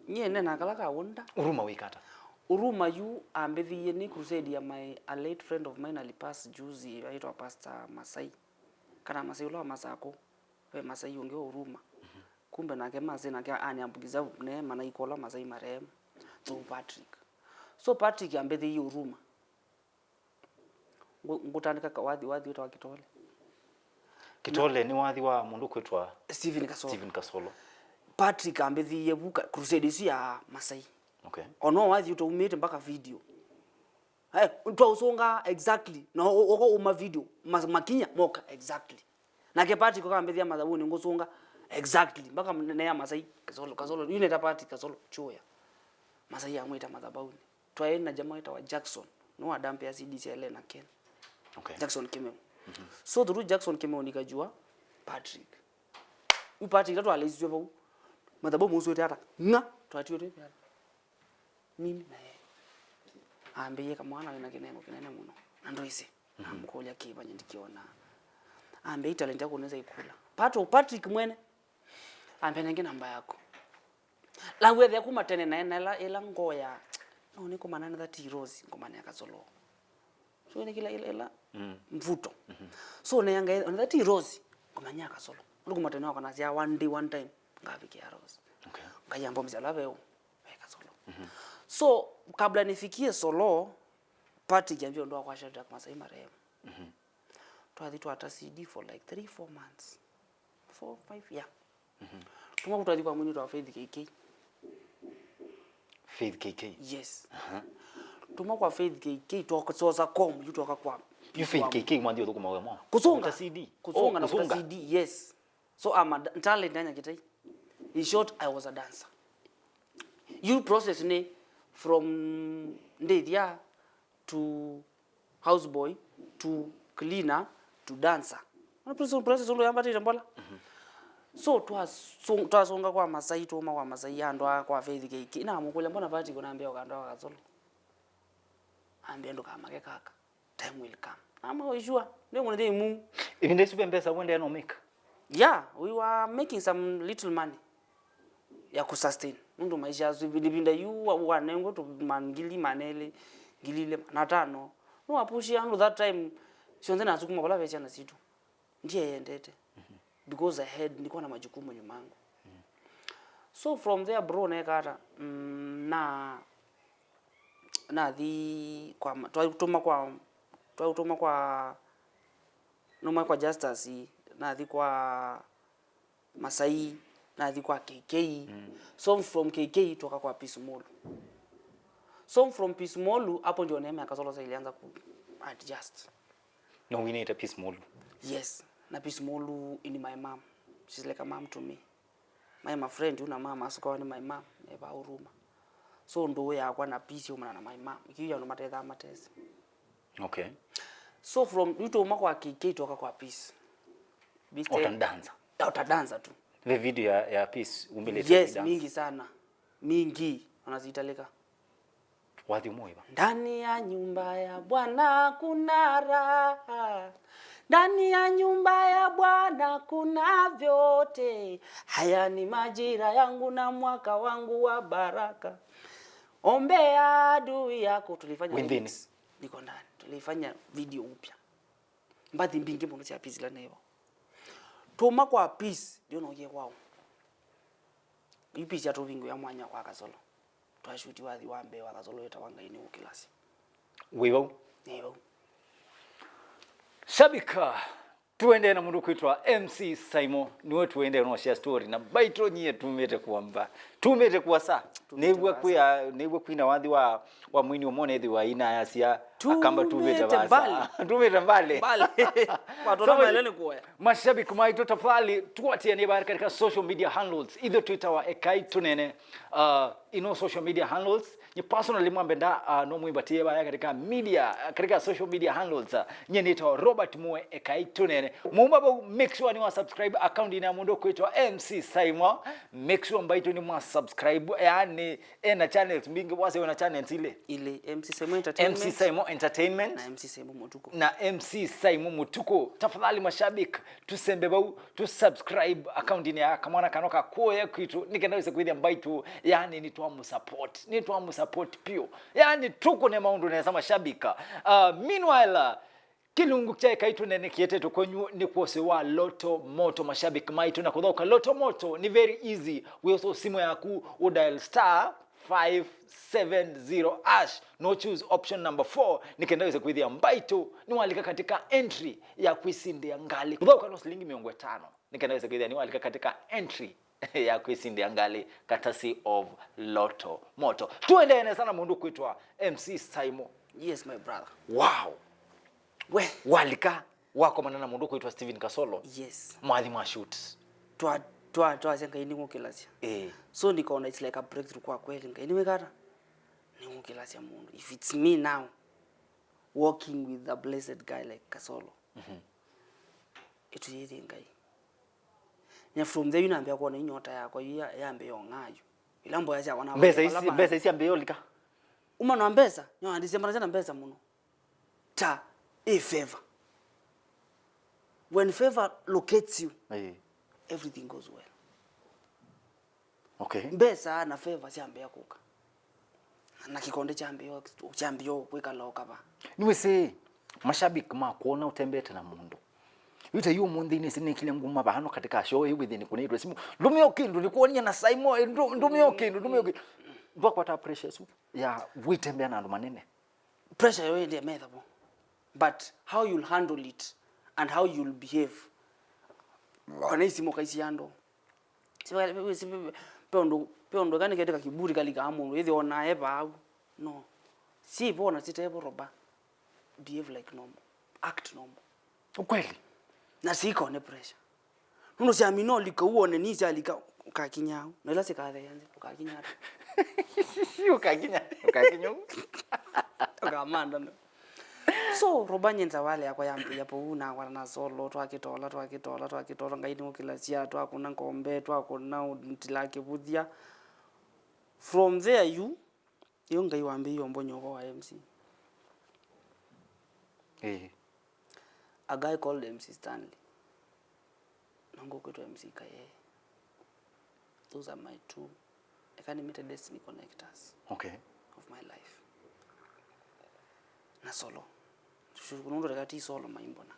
Nyie nena kala ka wonda. Huruma wĩka ata? Huruma yu ambĩthĩie nĩ crusade ya my, a late friend of mine alipass juzi, aitwa Pastor Masai. Kana Masai ũla wa Masakũ. Ve Masai ũngĩ wa Huruma. Mhm. Kumbe nake Masai nake aniambukiza ne manaikola Masai marehemu through Patrick. So Patrick ambĩthĩie Huruma. Ngũ-, ngũtandĩka ka-, wathi, wathi wĩtawa Kitole. Kitole nĩ wathi wa mũndũ kwĩtwa Stephen Kasolo. Stephen Kasolo. Patrick ambĩthĩie vu ka-, crusade isu ya Masai. Okay. Ono wathi ũtaumĩte mpaka video. Eh, twaũsũnga exactly. Na o-, o-, ũkauma video. Mas-, makinya moka exactly. Nake Patrick akambĩthĩa mathavunĩ ngũsũnga exactly. Mpaka m-, neya Masai Kasolo, Kasolo. Yu neta Patrick Kasolo, chuya. Masai amwĩta mathavunĩ. Twaĩ na jamaa wĩtawa Jackson. Nĩwe wadampĩa C D sya Elena Ken. Okay. Jackson Kimeu. Mhm. So through Jackson Kimeu nikajua Patrick. Yu Patrick tatwalaisiswe vau. Mathabu mũswĩte ata? Ng'a. Twatiwe twĩ vyala. Mimi na yeye. Ambĩie, "Kamwana wĩna kĩnengo kĩnene mũno. Na ndwĩsĩ." Namũkũlya, "Kĩva nye ndikĩona?" Ambĩa, "I talent yaku nĩza ikula." Pato, Patrick mwene. Ambĩa, "Nenge namba yaku." Na wethĩa kuma tene na ena ĩla, ĩla ngoo ya, "No nĩkũmana nĩ that Rose, ngũmane ya Kasolo." So nĩ kĩla ĩla, ĩla mvuto. So nĩ anga, "Nĩ that Rose, ngũmanya ya Kasolo." Nĩ kuma tene wakwa nasya, "One day, one time, ngavikĩa Rose." Okay. Ngai ambomsya la veu, ve Kasolo. So, kabla nifikie solo, Patrick ambia ũndũ wa kwa Shadrack Masai marehemu. Twathi twata C D for like three, four months. Four, five, yeah. Tuma kũ twathi kwa mwini twa Faith K K. Faith K K? Yes. Aha. Tuma kwa Faith K K, twoka sosa com, yu twoka kwa Faith K K mwathi ũthũkũma we mwa? Kũsunga. Kũsunga na kũsunga C D, yes. So I'm a da-, talent anya kitai. In short, I was a dancer. You process ni from ndĩthya to houseboy to cleaner to dancer. Ona process, process ũndũ yambatĩte mbola. So twasu-, twasunga kwa Masai, tuma kwa Masai, andũ a kwa Faith K K. Na mũkũlya, "Mbona Patrick ũnambĩa ũkandwa wa Kasolo?" Ambĩa, "Ndũkamake kaka. Time will come." Ama, "Oi, sure. Ndio mwana dei mu." Ivinda isu ve mbesa wende no make? Yeah, we were making some little money ya kusustain. Nũndũ maisha asu, ivinda yu wa-, wanengwe tu ma ngili, maneli, ngili ile, na tano. No apushi andu that time, sionthe nasukuma vala ve syana situ. Ndiye yendete. Because I had, nilikuwa na majukumu nyuma yangu. So from there, bro, neka ata, mm, na, nathi kwa ma-, twaituma kwa, twaituma kwa, numa kwa Justus, nathi kwa Masai, nathi kwa K K. So from K K twoka kwa Peace Mulu. So from Peace Mulu, hapo ndio Neema ya Kasolo sasa ilianza ku adjust. No winite Peace Mulu? Yes, na Peace Mulu ni my mom. She's like a mom to me. My, my friend, una mama, asukawa ni my mom, eva Huruma. So ndũũ yakwa na Peace yaumana na my mom. Ikiu andũ matethaa matesi. Okay. So from, yu tuma kwa K K twoka kwa Peace. Peace ota dancer. Ota dancer tu. The video ya, ya Peace umilete. Yes, dance mingi sana. Mingi, wanazitalika. Wathi ũmwe iva. Ndani ya nyumba ya Bwana kuna raha. Ndani ya nyumba ya Bwana kuna vyote. Haya ni majira yangu na mwaka wangu wa baraka. Ombea adui yako. Tulifanya within. Remix. Niko ndani. Tulifanya video upya. Mbathi mbingĩ mũno sya Peace ila nĩvo. Tuma kwa Peace, ndio nokie kwao. Yu Peace atũvingũĩa mwanya kwa Kasolo. Twashuti wathi wa mbee wa Kasolo wĩtawa Ngai Nĩũkĩlasya. Wĩ vau? Nĩ vau. Shabika, tuendee na mũndũ kwĩtwa M C Saimo. Nĩwe tuendee no share story. Na baito nyie tumĩte kuomba. Tumĩte kuasa. Tumĩte nĩw'a kuasa. Kwĩa, nĩw'a kwina wathi wa, wa mwini ũmwe nĩthĩwa ina yasya, akamba tumĩte mbali. Tumĩte mbali. Mbali. Kwa tona maele ni kuoya. Mashabiki maitũ, tafadhali tuatianie bari katika social media handles. Ithe twĩtawa Ekai Tũnene. Uh, ino social media handles. Nye personally mwambenda, uh, no mwĩmbatie baya katika media, uh, katika social media handles. Uh, nye nĩtawa Robert Mue Ekai Tũnene. Mumba bau, make sure ni wa subscribe account ina mũndũ kwĩtwa M C Saimo. Make sure mbaitũ ni mwa subscribe. Yani, ena channels mbingĩ, wase wena channels ile. Ile, M C Saimo Entertainment. M C Saimo Entertainment. Na M C Saimo Mũtuku. Na M C Saimo Mũtuku. Tafadhali mashabiki, tusembe bau, tu subscribe account ina ya kamwana kano ka kuoya kwitũ, nĩkenda wĩse kwĩthĩa mbaitũ, yani nĩtwamũsupport, nĩtwamũsupport piũ. Yani tũkũne maũndũ nesa mashabiki. Uh, meanwhile, uh, kĩlungu kya Ekai Tũnene kĩetetwe kwenyu nĩ kwosi wa Lotto Moto, mashabiki maitũ, na kũthaũka Lotto Moto nĩ very easy. Wĩosa simu yaku, u dial star five seven zero hash, no choose option number four, nĩkenda wĩse kwĩthĩa mbaitũ nĩwalika katika entry ya kwĩsindĩa ngalĩ. Kũthaũka no silingi mĩongo ĩtano, nĩkenda wĩse kwĩthĩa nĩwalika katika entry ya kwĩsindĩa ngalĩ, courtesy of Lotto Moto. Tuendee nesa na mũndũ kwĩtwa M C Saimo. Yes, my brother. Wow. We. Walika, wakomana na mũndũ kwĩtwa Steven Kasolo. Yes. Mwathi mwa shoot. Twa, twa, twasya Ngai nĩngũkĩlasya. Eh. So nikaona it's like a breakthrough kwa kweli. Ngai nĩwĩkata? Nĩngũkĩlasya mũndũ. If it's me now, working with a blessed guy like Kasolo. Ĩtũyĩthĩ Ngai. Na from there, yu nambĩa kuona inyota yakwa yu ya, yambĩa ong'aa yu. Ila mboya syakwa na mbesa isi, mbesa isi ambĩa olika. Uma na mbesa, nyo andise mana na mbesa mũno. Ta, ĩ favor. When favor locates you, Ĩĩ. everything goes well. Okay. Mbesa na favor syambĩa kũka. Na kĩkonde kyambĩa, kyambĩa kwĩkala o kava. Nĩwĩsĩ, mashabiki makwona ũtembete na mũndũ. Yu ta yu ũmũnthĩ nĩsĩ nĩkile nguma vano katika show ĩ wĩthĩnĩ kũnĩtwe simu. Ndũmĩa o kĩndũ, nĩkuonia na Simon, eh, ndũ-, ndũmĩa o kĩndũ, ndũmĩa o kĩndũ. Ndwakwata pressure ĩsu ya wĩtembea na andũ manene. Pressure yo ĩndĩ metha vo. But how you'll handle it and how you'll behave. Ona isimũ kaisi andũ. Si wa-, si, si, pe ũndũ, pe ũndũ ĩka nĩketĩka kiburi kalikaa mũndũ, ĩthĩ ona e vau. No. Si vo na sitevo roba. Behave like normal. Act normal. Ukweli. Na sikone pressure. Nũndũ syamina ũlika ũwone ni syalika ũkakinya au. Na ila sikatheea nthĩ, ũkakinya ata? Ũkakinya, ũkakinya ũu. Ũkamanda no. So, roba nyenza wale yakwa yambĩĩa pou, nakwata na solo, twakĩtola, twakĩtola, twakĩtola, Ngai nĩũkĩlasya, twakũna ngombe, twakũna ũtila kĩvũthya. From there yu, yu Ngai wambĩĩie ũmbony'oka wa M C. Ĩĩ. A guy called M C Stanley. Na ngũkwĩtwa M C Kaye. Those are my two, eka nĩmĩte destiny connectors Okay. of my life. Na solo. Shukuru nũndũ eka ti solo maimbona.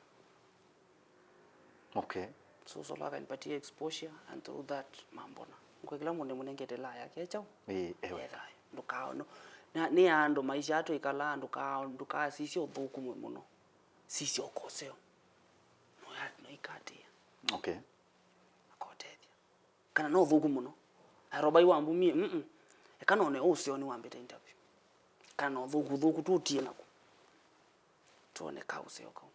Okay. So solo akanipatia exposure and through that mambona. Ngwe kĩla mũndũ mũnengete la yake chao. Ĩĩ, ewe. Yethae. Ndũkaono. Na nĩ andũ maisha atũ ikala ndũka-, ndũkasisya ũthũku mwe mũno. Sisya ũkoseo. No ya, no ikatĩa. Okay. Akotethya. Kana no ũthũku mũno. Arobai wambumie, mm. Eka none ũseo nĩ wambĩte interview. Kana no ũthũku, ũthũku tũtie nako. Tuone ka ũseo kau.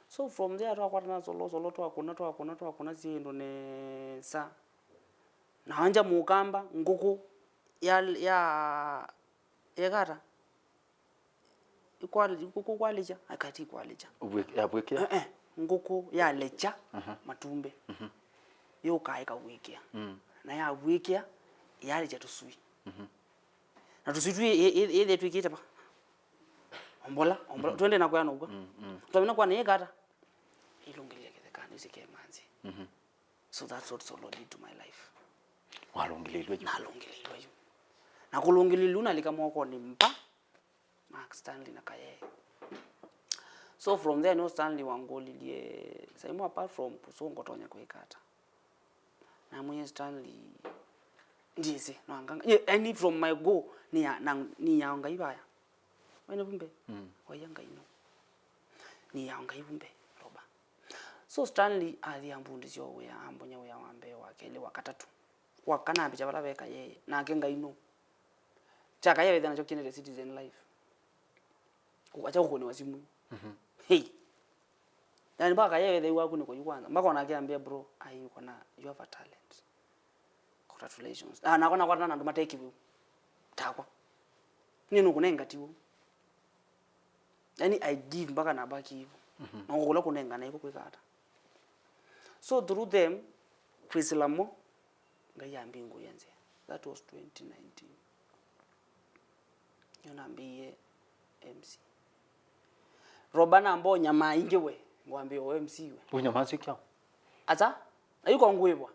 So from there twakwatana solo, solo twakũna, twakũna, twakũna syĩndũ nesa. Na wanja mũkamba, ngũkũ ya, ya, yekata. Ikwali-, ngũkũ kwalĩkya, akati ikwalĩkya. Ũvw'ĩk-, yavw'ĩkĩa? Eh, eh, ngũkũ yalekya Mhm. matumbĩ. Mhm. Yũkaa ĩkavw'ĩkĩa. Mm. Na yavw'ĩkĩa, yalĩkya tũsui. Mhm. Na tũsui twi ĩ-, ĩ-, ĩthĩ twĩkĩte va? Ombola, ombola. Mhm. Twende na kwĩana ũkw'a. Mm, mm. Twamina kwĩana yĩkata. Ilũngĩlya kĩthekanĩ, ĩsĩ kemanzi. Mhm. So that's what Solo did to my life. Walũngĩlĩilwe yu. Nalũngĩlĩilwe yu. Na kũlũngĩlĩilwe nalika mokonĩ mba. Mark Stanley na Kayee. So from there no Stanley wangũlilye, Simon, apart from kũsũngwa ũtonya kwĩka ata? Namwĩie Stanley, ndyĩsĩ, no anga, ye, any from my go, nĩ ya, na, nĩ ya Ngai vaya. Wene vumbe? Mm. Waia Ngai no. Nĩ ya Ngai vumbe, roba. So Stanley athi ambundisya wĩa, ambonya wĩa wa mbee, wa kelĩ, wa katatũ. Wa kana ambĩkya vala ve Kayee, nake Ngai no. Kya Kayee wĩthĩa nakyo kinete Citizen Life. Acha kũkũnĩwa simu. Mhm. Hey. Yani mpaka Kayee wĩthĩa waku nĩ kũyu kwanza. Mpaka onake ambĩa, "Bro, ai, uko na, you have a talent. Congratulations." Ah, nakwa nakwatana na andũ mate kĩwĩu. Takwa. Nĩ nũkũnenga tiwo. Yani I give mpaka na back hivyo. Mhm. Na kũla kũnengana iko kwĩka ata. So through them, Priscilla Mo, Ngai ambingũĩa nzĩa. That was twenty nineteen. Nĩyo nambĩĩie M C. Roba namba ũnyamaa ingĩ we, ngwambĩa o M C we. Ũnyamaa syo kyaũ? Asa, ayuko ngwĩvwa.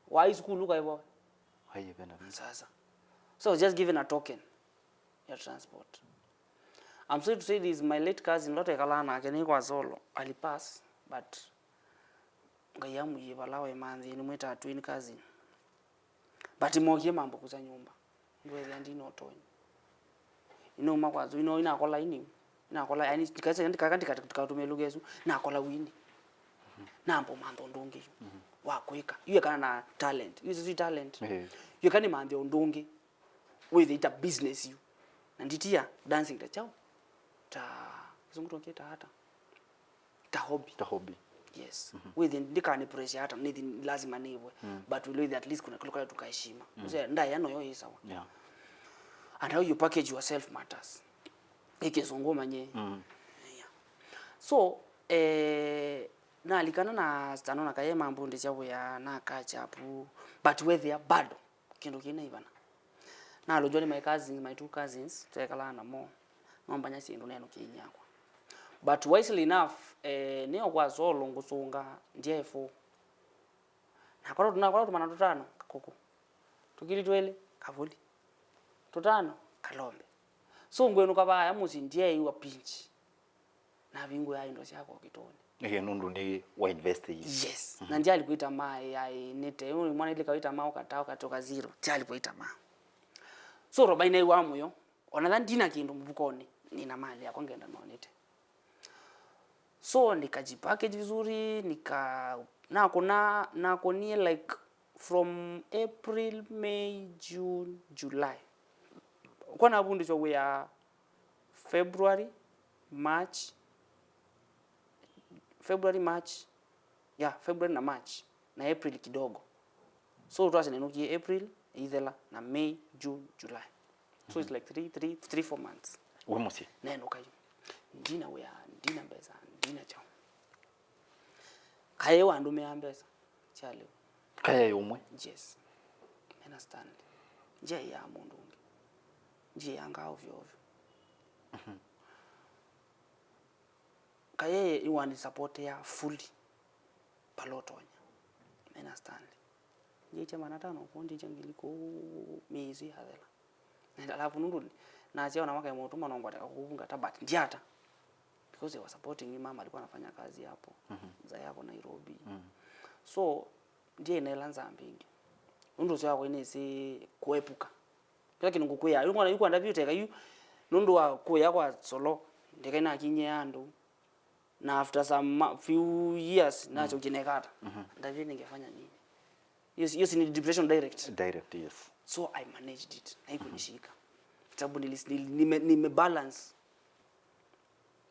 Wa high school ukaĩvwa we. Aiye, vena visa. Sasa. So I was just given a token ya transport. I'm sorry to say this, my late cousin, ũla twekalaa nake nĩ kwa Solo, alipass, but Ngai amũie vala we manthĩ, nĩmwĩtaa twin cousin. But mokie mambo kusa nyũmba. Ndwethĩa ndinotonya. Inauma kwa nzũ, ino inakola ini. Inakola, yani, ndikasa, ndikaka, ndikatume lugha ĩsu. Nakola wini. Nambo mantha ũndũ ũngĩ. Mhm. Wa kwĩka. Yu ekana na talent. Yu sisi talent. Ehe. Yu ekana mantha ũndũ ũngĩ. Wĩthĩta business yu. Na nditia dancing ta chao. Ta, kĩsũngũ tũkĩta ata? Ta hobby. Ta hobby. Yes. Mhm. Wĩthĩ ndikane pressure ata, nĩthi lazima nĩvwe. Mm. But we'll wĩthĩ at least kuna kĩlũka tukaheshima. Mm. Ũsee, ndaĩa noyo ĩ sawa. Yeah. And how you package yourself matters. Ĩ kĩsũngũ manye. Mm. Yeah. So, eh, nalikana na Stano na Kaye mambundisya wĩa na catch up. But wethĩa bado. Kĩndũ kĩna ivana. Nalũngw'a nĩ my cousins, my two cousins, twekalaa namo. Nombany'a syĩndũ nenũkĩe inyakwa. But wisely enough, eh, nĩyo kwa solo ngũsũnga ndyaĩ full. Nakorwo, nakorwo tũmana tũtano, kakũkũ. Tũkili twĩlĩ, kavũli. Tũtano, kalombe. So ngwĩnũka vaaya mũsyĩ ndyeew'a pinch. Navingũaa indo syakwa ũkitũnĩ. Ĩĩ, nũndũ nĩ wa invest ii. Yes. Mhm. Na ndyalipwa itamaa, yaĩ nĩte. Yu mwana ilika itamaa, ũkata, ũkatoka zero. Ndyalipwa itamaa. So roba inaiwa mũyo. Ona tha ndina kĩndũ mũvukonĩ, nina mali yakwa ngenda nonete. So nikajipackage vizuri, nika, nakũna, nakũnie like from April, May, June, July. Kwa navundĩswa wĩa February, March, February, March, yeah, February na March, na April kidogo. So twasya nenũkie April, ĩithela, na May, June, July. So it's like three, three, three, four months. Wĩ mũsyĩ? Nenũka yu. Ndina wĩa, ndina mbesa, ndina kyaũ. Kaĩ wandũmĩaa mbesa sya lĩu. Kaĩ ũmwe? Yes. Mena Stanley. Ndyaiaa mũndũ ũngĩ. Ndyaiangaa ovyo ovyo. Mhm. Kaĩ ĩwani support ya fully. Palotonya. Mena Stanley. Ndyĩkya maana tano kũu, ndyĩkya ngili kũu, mĩĩ ĩsu yathela. Na alafu nũndũ nasya ona makae mũtuma no ngwateka kũvungata, but ndyata. Because they were supporting me, mama alikuwa anafanya kazi hapo. Mhm. Mzee yako Nairobi. Mhm. So, ndyaĩ na ĩla nzambi ĩngĩ. Nũndũ ũseo wakwa inĩsĩ kũepuka. Kĩla kĩndũ ngũkwĩa. Yu ngona yu kwanda vyũ teka yu, nũndũ wa kũya kwa solo, ndeka inakinyia andũ. Na after some ma-, few years, mm, nachokie nekata. Mhm. Ndavye ningefanya nini? Hiyo si, hiyo si ni depression direct. Direct, yes. So I managed it. Na haikunishika. Sababu nilis-, nil-, nime, nime balance.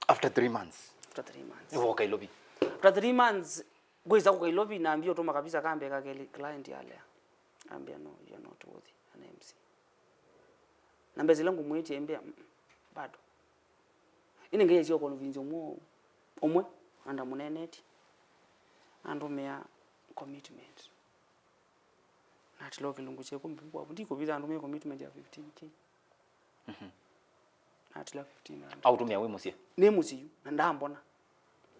After three months? After three months. Nĩwoka Ilovi? After three months, ngwĩsa kũka Ilovi na ambia ũtũma kabisa kambe kakeli client yalea. Ambia, "No, you're not worthy an M C." Na mbesa ila ngũmwĩtie mbia, "Mm, mm, bado." Ĩndĩ Ngai aisye ũkonvinzi ũmwe, ũmwe, na ndamũneenetie. Andũmĩa commitment. Natila o kĩlungu kya ĩkũmi vu kwavu, ndikũvitha andũmĩa commitment ya fifteen K. Mhm. Natila fifteen hundred. Aũtũmĩa wĩ mũsyĩ? Nĩ mũsyĩ yu, na ndambona.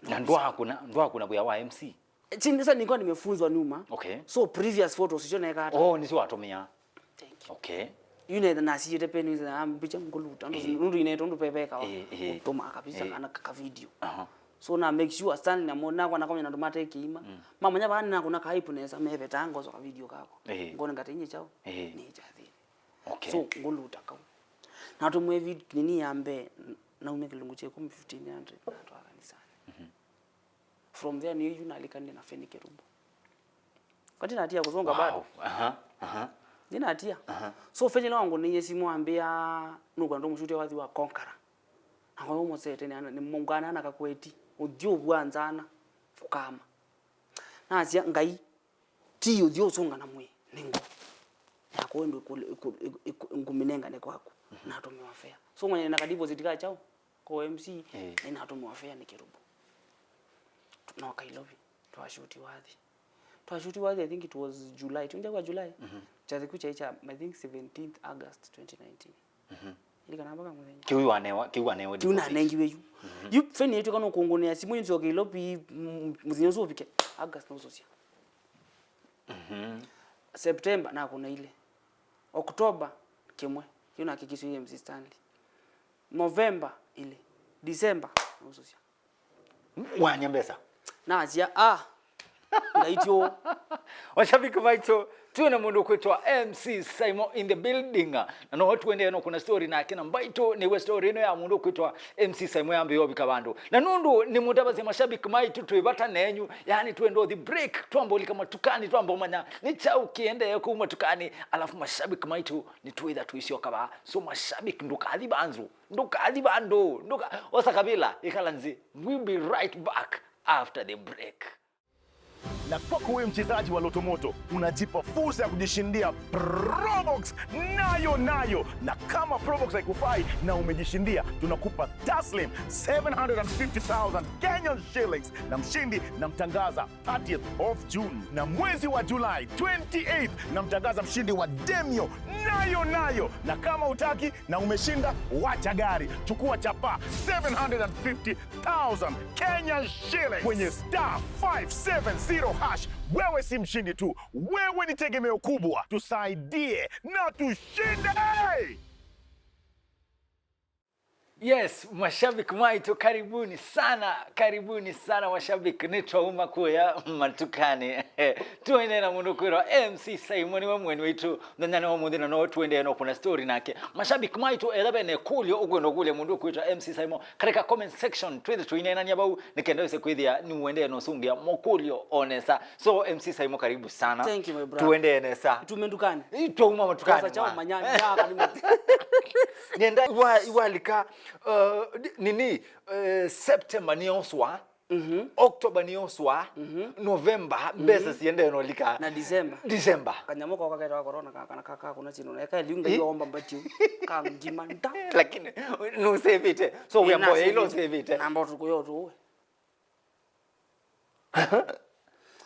Na ndwakũna, ndwakũna wĩa wa M C? Chini sasa nilikuwa nimefunzwa nyuma. Okay. So previous photos icio neka hata. Oh, nĩsyo watũmĩa. Thank you. Okay. Yu netha nasiyĩte peni, ah, mbicha ngũluta. Ĩĩ. Nũndũ ine tondũ pepeka wa. Ĩĩ, ĩĩ. Ũtũma kabisa, ĩĩ, kana ka, ka video. Aha. So na make sure Stanley na mo, nakwa nakomya na ndũ mate kĩima. Mm. Mamanya vaa nako na ka hype nesa, meveta ngoso ka video kako. Ĩĩ. Ngone ngate inye chao. Ĩĩ. Nĩ chathi. Okay. So ngũluta kau. Natũmwe vid-, nini ya mbee, n-, naumia kĩlungu kya ĩkũmi, fifteen hundred, natwaa kanisani. Mhm. From there, nĩyo yu nalikanile na Feni Kerubo. Kwa ndinatia kũsonga bado. Wow. Aha, aha. Ndinatia. Aha. So, Feni nĩwe wangũnĩie simũ ambĩa, "Nũkwenda tũmũshutie wathi wa Conqueror." Nakoya ũmũsete, nĩ mũngana na kakweti. Ũthiũ ũvua nzana. Ũkama. Nasya, "Ngai, ti ũthiũ ũsũngana mwĩĩ, nĩ ngoo. Yakwa ĩndũ ĩkũ-, ĩkũ-, ĩkũ-, ĩkũ-, ngũmĩnengane kwaku." Mhm. Natũmĩwa fare. So, mwenye na ka deposit ka chao. Ko M C, eh, nĩnatũmĩwa fare nĩ Kerubo. Noka Ilovi, twashuti wathi. Twashuti wathi, I think it was July. Twenty kwa July. Mhm. Kyathi kyu kyaĩ kya, I think, seventeenth August twenty nineteen. Mhm. Ilikana mpaka mũthenya. Kĩu wanewa, kĩu wanewa. Kĩu deposit. Nanengiwe yu. Mhm. Yu feni yetu kana ũkũngũnĩa simũ yu nzoke Ilovi, mm, mũthenya ũsu ũvike. August nũsũsya. Mhm. September nakũna ile. October kĩmwe. Kĩu nakĩkisyo M C Stanley. November ile. December nũsũsya. Wanya mbesa? Nasya, ah, ngaityo. Mashabiki maitũ, twĩ na mũndũ ũkwĩtwa M C Simon in the building. Na no tuendee no kuna story nake na mbaitũ nĩwe story ĩno ya mũndũ ũkwĩtwa M C Simon yambĩĩa ũvika vandũ. Na nũndũ nĩ mũtavasya mashabiki maitũ twĩ vata nenyu, yani twenda ũthi break, twamba ũlika matukani, twamba ũmanya nĩ kyaũ kĩendee kũu matukani, alafu mashabiki maitũ nĩtwĩtha tũisyoka vaa. So mashabiki ndũkathi vanzũ. Ndũkathi vandũ, ndũka-, osa kavĩla, ĩkala nzĩ. We'll be right back after the break. Na kwako wewe mchezaji wa Loto Moto, unajipa fursa ya kujishindia Probox nayo nayo, na kama Probox haikufai na umejishindia, tunakupa taslim seven hundred and fifty thousand Kenyan shillings, na mshindi namtangaza thirtieth of June, na mwezi wa July twenty-eighth namtangaza mshindi wa Demio nayo nayo, na kama utaki na umeshinda, wacha gari, chukua chapa seven hundred and fifty thousand Kenyan shillings kwenye star five seven zero hash. Wewe si mshindi tu, wewe ni tegemeo kubwa. Tusaidie na tushinde! Yes, mashabiki maitũ, karibuni sana, karibuni sana mashabiki, nĩtwauma kũya matukani. Tũendee na mũndũ kwĩtwa M C Simon, nĩwe mũeni waitũ mũthenyanĩ wa ũmũnthĩ, na no tũendee na kũna story nake. Mashabiki maitũ, etha vena ĩkũlyo ũkwenda ũkũlya mũndũ kwĩtwa M C Simon, katika comment section twĩthe tũineenania vau, nĩ kenda wĩse kwĩthĩa nĩũendee na ũsũngĩa makũlyo o nesa. So, M C Simon, karibu sana. Thank you, my brother. Tũendee nesa. Tume ndukani. Ĩ, twauma matukani. Sasa chao ma. Manyanya, ya, kani mati. Nenda iwa, iwalika, uh, di-, nini, uh, September nĩyoswa, Mhm. October nĩyoswa, Mhm. November, Mhm. mbesa siendee nolika. Na December. December. Kanyamũ koo kaketawa corona ka, kana ka, ka, kuna chino. Na eka liunga Eh? Iyo omba mbatio. Ka ngima nda. Lakini, nũsevĩte. So, wĩa mboya ila ũsevĩte. Na mbotu kuyo tuwe.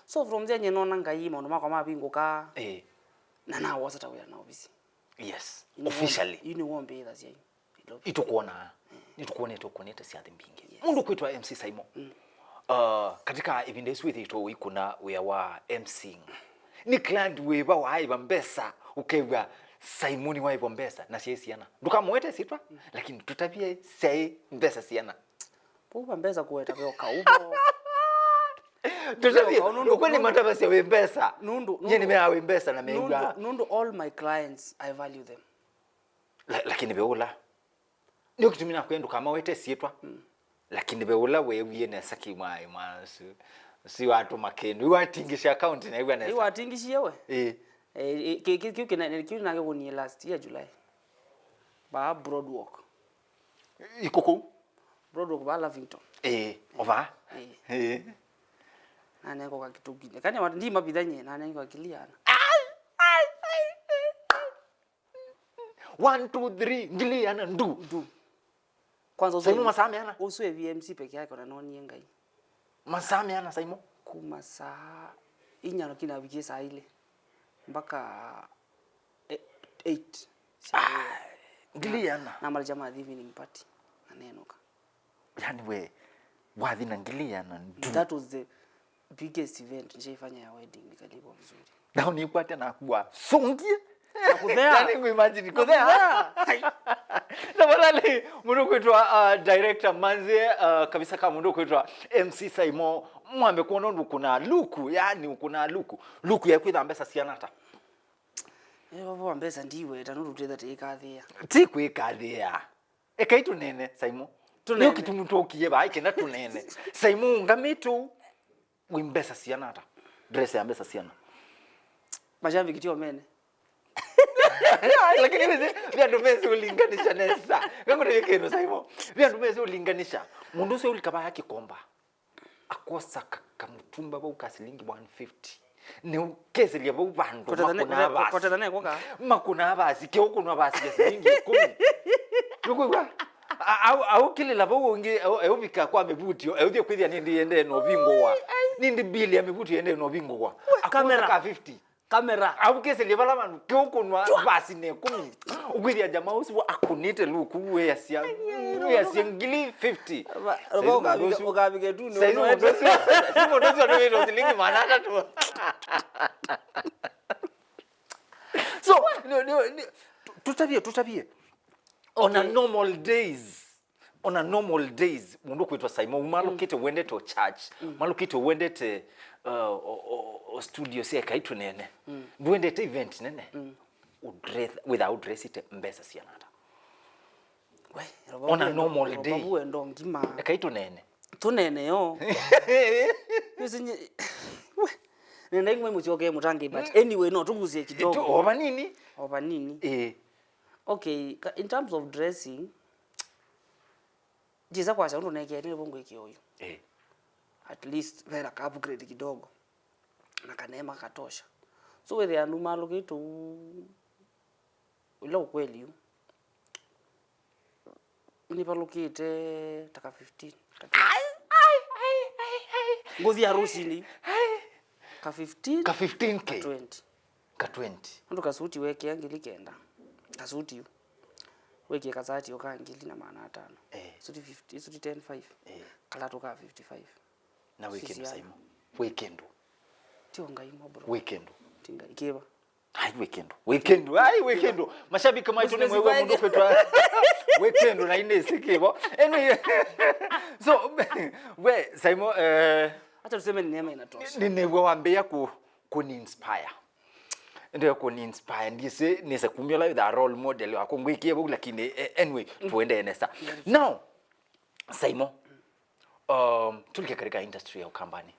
So from there, nyie nona Ngai, maũndũ makwa mavingũka. Eh. Na nawosa ta wĩa na ovisi. Yes, officially. Yu nĩw'o mbĩthasya yu. Itũkwonaa. Nĩtũkwonete ũkũnĩte syathĩ mbingĩ. Yes. Mũndũ kwĩtwa M C Simon. Mm. Uh, katika ĩvinda ĩsu ĩthĩĩtwe ũikũna wĩa wa MCing, nĩ client wĩva waaĩva mbesa ũkew'a Simon waĩvwa mbesa na syaĩ siana? Ndũkamũete syĩtwa, Mm. lakini tũtavye syaĩ mbesa siana. Vau va mbesa kũweta ve o kau vo. Tũtavye, nũndũ, ũkweli nũndũ, matavasya wĩ mbesa. Nũndũ, nyie nũndũ, nĩmeaa wĩ mbesa na meew'a. Nũndũ, nũndũ all my clients, I value them. La-, lakini ve ũla. Nĩyo kĩtumi nakwĩa ndũkamawete syĩtwa. Mm. Lakini ve ũla weewie nesa kĩmwaĩ mwana ũsu. Ũsu watũma kĩndũ. Yu watingisha account na ĩw'a nesa. Yu watingishiwe? Ĩĩ. Eh, eh, kĩ-, kĩ-, kĩu kĩna-, kĩu nakĩkũnie last year July. Vaa Broadwalk. Iko kũu? Broadwalk vaa Lavington. Ĩĩ, o vaa? Ĩĩ. Ĩĩ. Nanengo kakĩtũkinya. Kani wa-, ndi mavithanye, nanengo kakiliana. Ai, ai, ai, ai. One, two, three, ngili ana ndu. Ndu. Kwanza ũsu Simon, masaa meana? Ũsu evi MC peke yake ona nonie Ngai. Masaa meana, Simon? Kuma saa inya lakini avikie saa ile. Mpaka e-, eight. Ah, ngili ana. Na mara jamaa evening party. Na nenũka. Yani we, wathi na ngili ana ndu. That was the biggest event nishaifanya ya wedding, nikalipwa vizuri. Na ũnikwate na kuwa sungie. Na kũthea. Yani ngũ imagine kũthea. Kũthea. Tafadhali, mũndũ kwĩtwa, uh, director Manze, uh, kabisa ka mũndũ kwĩtwa M C Simon, mwambe kuona ũndũ ũkũnaa luku, yani ũkũnaa luku. Luku ya kwĩtha mbesa siana ata? Eh, vavo wa mbesa ndiweta, nũndũ twĩtha tĩikathĩa. Ti kwĩkathĩa. Ekai tũnene, Simon. Tũnene. Nĩyo kĩtumi tũkie vaa, kenda tũnene. Simon, ũngamĩte ũu, wĩ mbesa siana ata? Dress ya mbesa siana? Mashabiki tio mene. Lakini wĩsĩ, ve andũ mesĩ ũlinganisha nesa. Ngakũtavya kĩndũ, Simon. Ve andũ mesĩ ũlinganisha. Mũndũ ũcio ũlika vaa kĩkomba. Akosa ka-, kamũtumba vau ka silingi one fifty. Nĩũkesĩlya vau vandũ. Kũtetha ne-, makũnaa kũte-, vasi. Kũtetha ne kũka? Makũnaa vasi, kĩũkũnwa vasi ya silingi ĩkũmi. Nũkwĩw'a? A-, au-, aũkĩlĩla vau ũngĩ, au-, eũvika kwa mĩvutio, eũthiĩ kwĩthĩa nĩndĩ yendee na ũvingũwa. Nĩndĩ bili ya mĩvutio yendee na ũvingũwa. Akosa kamera. Ka fifty. Kamera. Aũkesĩlye vala vandũ kĩũkũnwa vasi na ĩkũmi. Ũkwĩthĩa jamaa ũsu akũnĩte luku wĩasya, wĩasya ngili fifty. Saizi mũndũ ũsu, ũkavike tu nĩ saizi mũndũ ũsu, saizi mũndũ ũsu anĩwĩtwo silingi maana atatũ. So, nĩ, nĩ, nĩ, tũ-, tũtavye, tũtavye. On a normal days, On a normal days, mũndũ kwĩtwa Simon, umalũkĩte wendete o church, malũkĩte wendete, uh, o, o, o studio sya ekai tũnene. Ndwendete event nene. Udress, wĩthaa ũdressĩte mbesa siana ata? We, on a normal day. Roba wendo ngima. Ekai tũnene. Tũnene yo. Nĩsĩ nye-, we, nenda ingwe mũchoke mũtange, but anyway, no tũgusie kidogo. Tu, o vanini. O vanini. Eh. Okay, ka-, in terms of dressing, Jisa kwasya ũndũ neekĩe nĩvo ngwĩkĩa ũyu. Eh. At least vena ka upgrade kidogo. na kaneema katosha. So wĩthĩa andũ malũkĩte ũu, ila ukweli yu, nĩvalũkĩte ta ka fifteen, ka twenty. Ngũthi harusini. Ka fifteen, ka fifteen K, ka twenty. Ka twenty. Andũ kasuti wekĩa ngili kenda. Kasuti yu. Wekĩa kasati ũka ngili na maana atano. Eh. Suti fifty, suti ten five. Eh. Kalatũ ka fifty five. Na wĩ kĩndũ, Simon. Wĩ kĩndũ. Ti o Ngai mo, bro. Wĩ kĩndũ. Ti Ngai. Kĩva? Ai, wĩ kĩndũ. Wĩ kĩndũ. Ai, wĩ kĩndũ. Mashabiki maitũ nĩ mwĩw'a mũndũ kwĩtwa wĩ kĩndũ na inĩ ĩsĩ kĩvo. Anyway. So, we, Simon, eh, acha tuseme ni neema inatosha. Nĩ nĩw'o wambĩĩa ku, kũni inspire. Ndio kũni inspire. Ndisĩ nĩse kumya la with a role model wako ngwĩkie vau, lakini, eh, anyway, tuendee nesa. Now, Simon, um, tulike katika industry ya Ukambani.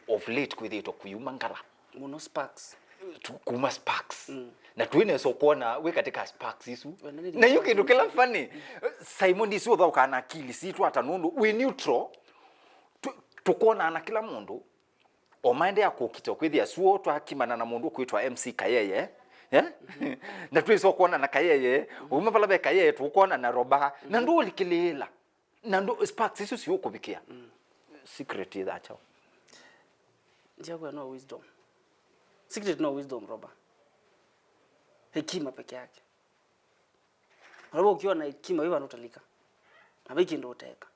Of late kwĩthĩĩtwe kũyuma ngala. Mũno sparks. Tu-, kuma sparks. Na twĩnesa kuona wĩ katika sparks isu. Na yu kĩndũ kĩla funny, Simon, ndisi ũthaũkaa na akili sitũ ata nũndũ wĩ neutral. Tu-, tũkonaa na kĩla mũndũ. O maendeea kũkita kwĩthĩa suo twakimana na mũndũ kwĩtwa M C Kayeye. Eh? Na twĩsa kuona na Kayeye. Uma vala ve Kayeye tũkona na Roba. Na ndũlikĩlĩĩla. Na ndũ, sparks isu siũkũvikĩa. Secret ĩtha kyaũ? Njakwĩa no wisdom. Secret no wisdom, Roba. Hekima peke yake. Roba, ukiwa na hekima, wĩ vandũ ũtalika. Na vai kĩndũ ũteka.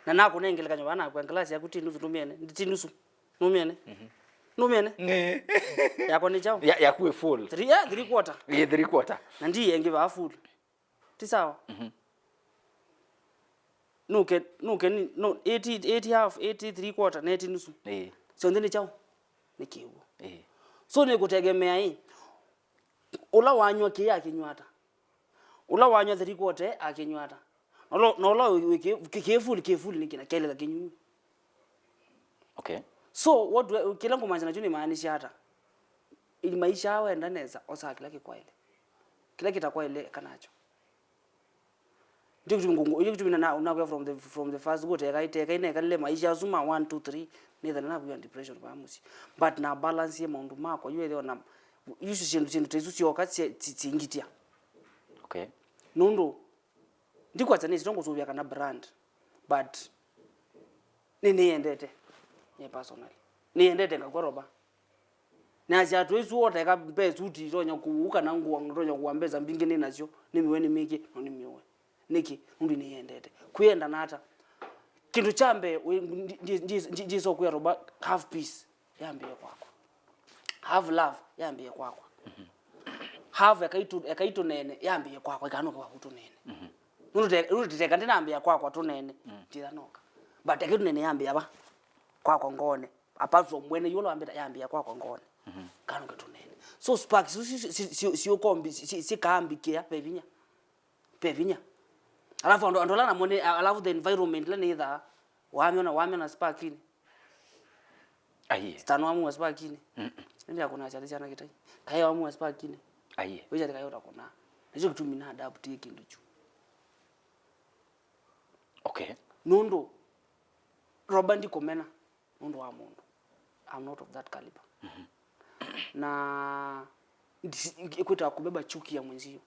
Na nakũnengele kanyũmba naku, ngalasi yaku ti nusu, ndũmĩene. Ti nusu. Ndũmĩene. Ndũmĩene. Yakwa nĩ kyaũ? Ya, yaku ĩ full. Three, yeah, three quarter. Ĩ three quarter. Na ndi yengi vaa full. Ti sawa? Nũke, nũke ni, no, eighty, eighty half, eighty three quarter, na eighty nusu. Ĩĩ. Syonthe nĩ kyaũ? Nĩ kĩw'ũ. Ĩĩ. So nĩ kũtegemea ĩ, ũla wanywa kĩĩ akĩnyw'a ata? Ũla wanywa three quarter akĩnyw'a ata? Na ũla, na ũla wĩ, wĩ kĩ, kĩ, kĩ full, kĩ full nĩ kĩna kelĩla kĩnyunyu. Okay. So, what do I, kĩla ngũmaanisha nakyo nĩmaanisha ata? Ili maisha wenda nesa, osaa kĩla kĩkwaĩle. Kĩla kĩtakwaĩle, eka nakyo. Ndio kitu ngungu, ndio kitu mina na, nakwĩa from the, from the first go, teka, teka, ine kalile maisha asu ma one, two, three, nĩthana nakwĩa depression vaa mũsyĩ. But na balance ye maũndũ makwa, yu ethĩwa na, yu syĩndũ, syĩndũ ta isu syoka, si, si, singitia. Okay. Nũndũ, ndikwasya nĩ sito ngũsũvĩa kana brand, but nĩ, nĩyendete, nye personally. Nĩyendete ngakw'a Roba. Nasya atũ ĩsu oteka mbe suti itonya kũu kana ngũa itonya kũa mbesa mbingĩ nĩ nasyo, nĩmĩwe nĩmĩkĩ, no nĩmĩwe. Nĩkĩ? Nũndũ nĩyendete. Kwĩenda nata? Kĩndũ kya mbee, wĩ, ndi, ndi, ndi, ndi, ndiso kwĩa Roba, have peace. Yambĩĩe kwakwa. Have love, yambĩĩe kwakwa. Have ekai tũ, ekai tũneene, yambĩĩe kwakwa, ikanũke waku tũneene. Nũndũ te, nũndũ teka ndinambĩĩa kwakwa tũneene, ndithanoka. But ekai tũneene yambĩĩa va? Kwakwa ngoone. Apart from mwene yu ũla wambĩta, yambĩĩa kwakwa ngoone. Kanũke tũneene. So spark, si, si, si, si, siũkombi, si, si, sikaambĩkĩa, ve vinya. Ve vinya. Alafu andũ, andũ ala namo nĩ, alafu the environment ĩla nĩthaa, wamyona, wamyona spark-inĩ. Aiye. Stan wamua spark-inĩ. Mm-mm. Nĩndĩ akũnaa kyathĩ syana kĩtai. Kaĩ wamua spark-inĩ. Aiye. Wĩkyathĩ kaĩ ũtakũnaa. Nĩkyo kĩtumi na adapt ĩ kĩndũ kyu. Okay. Nũndũ, Roba ndikũmena. Nũndũ wa mũndũ. I'm not of that caliber. Na ndisi-, ĩkwĩtawa kubeba chuki ya mwenzio.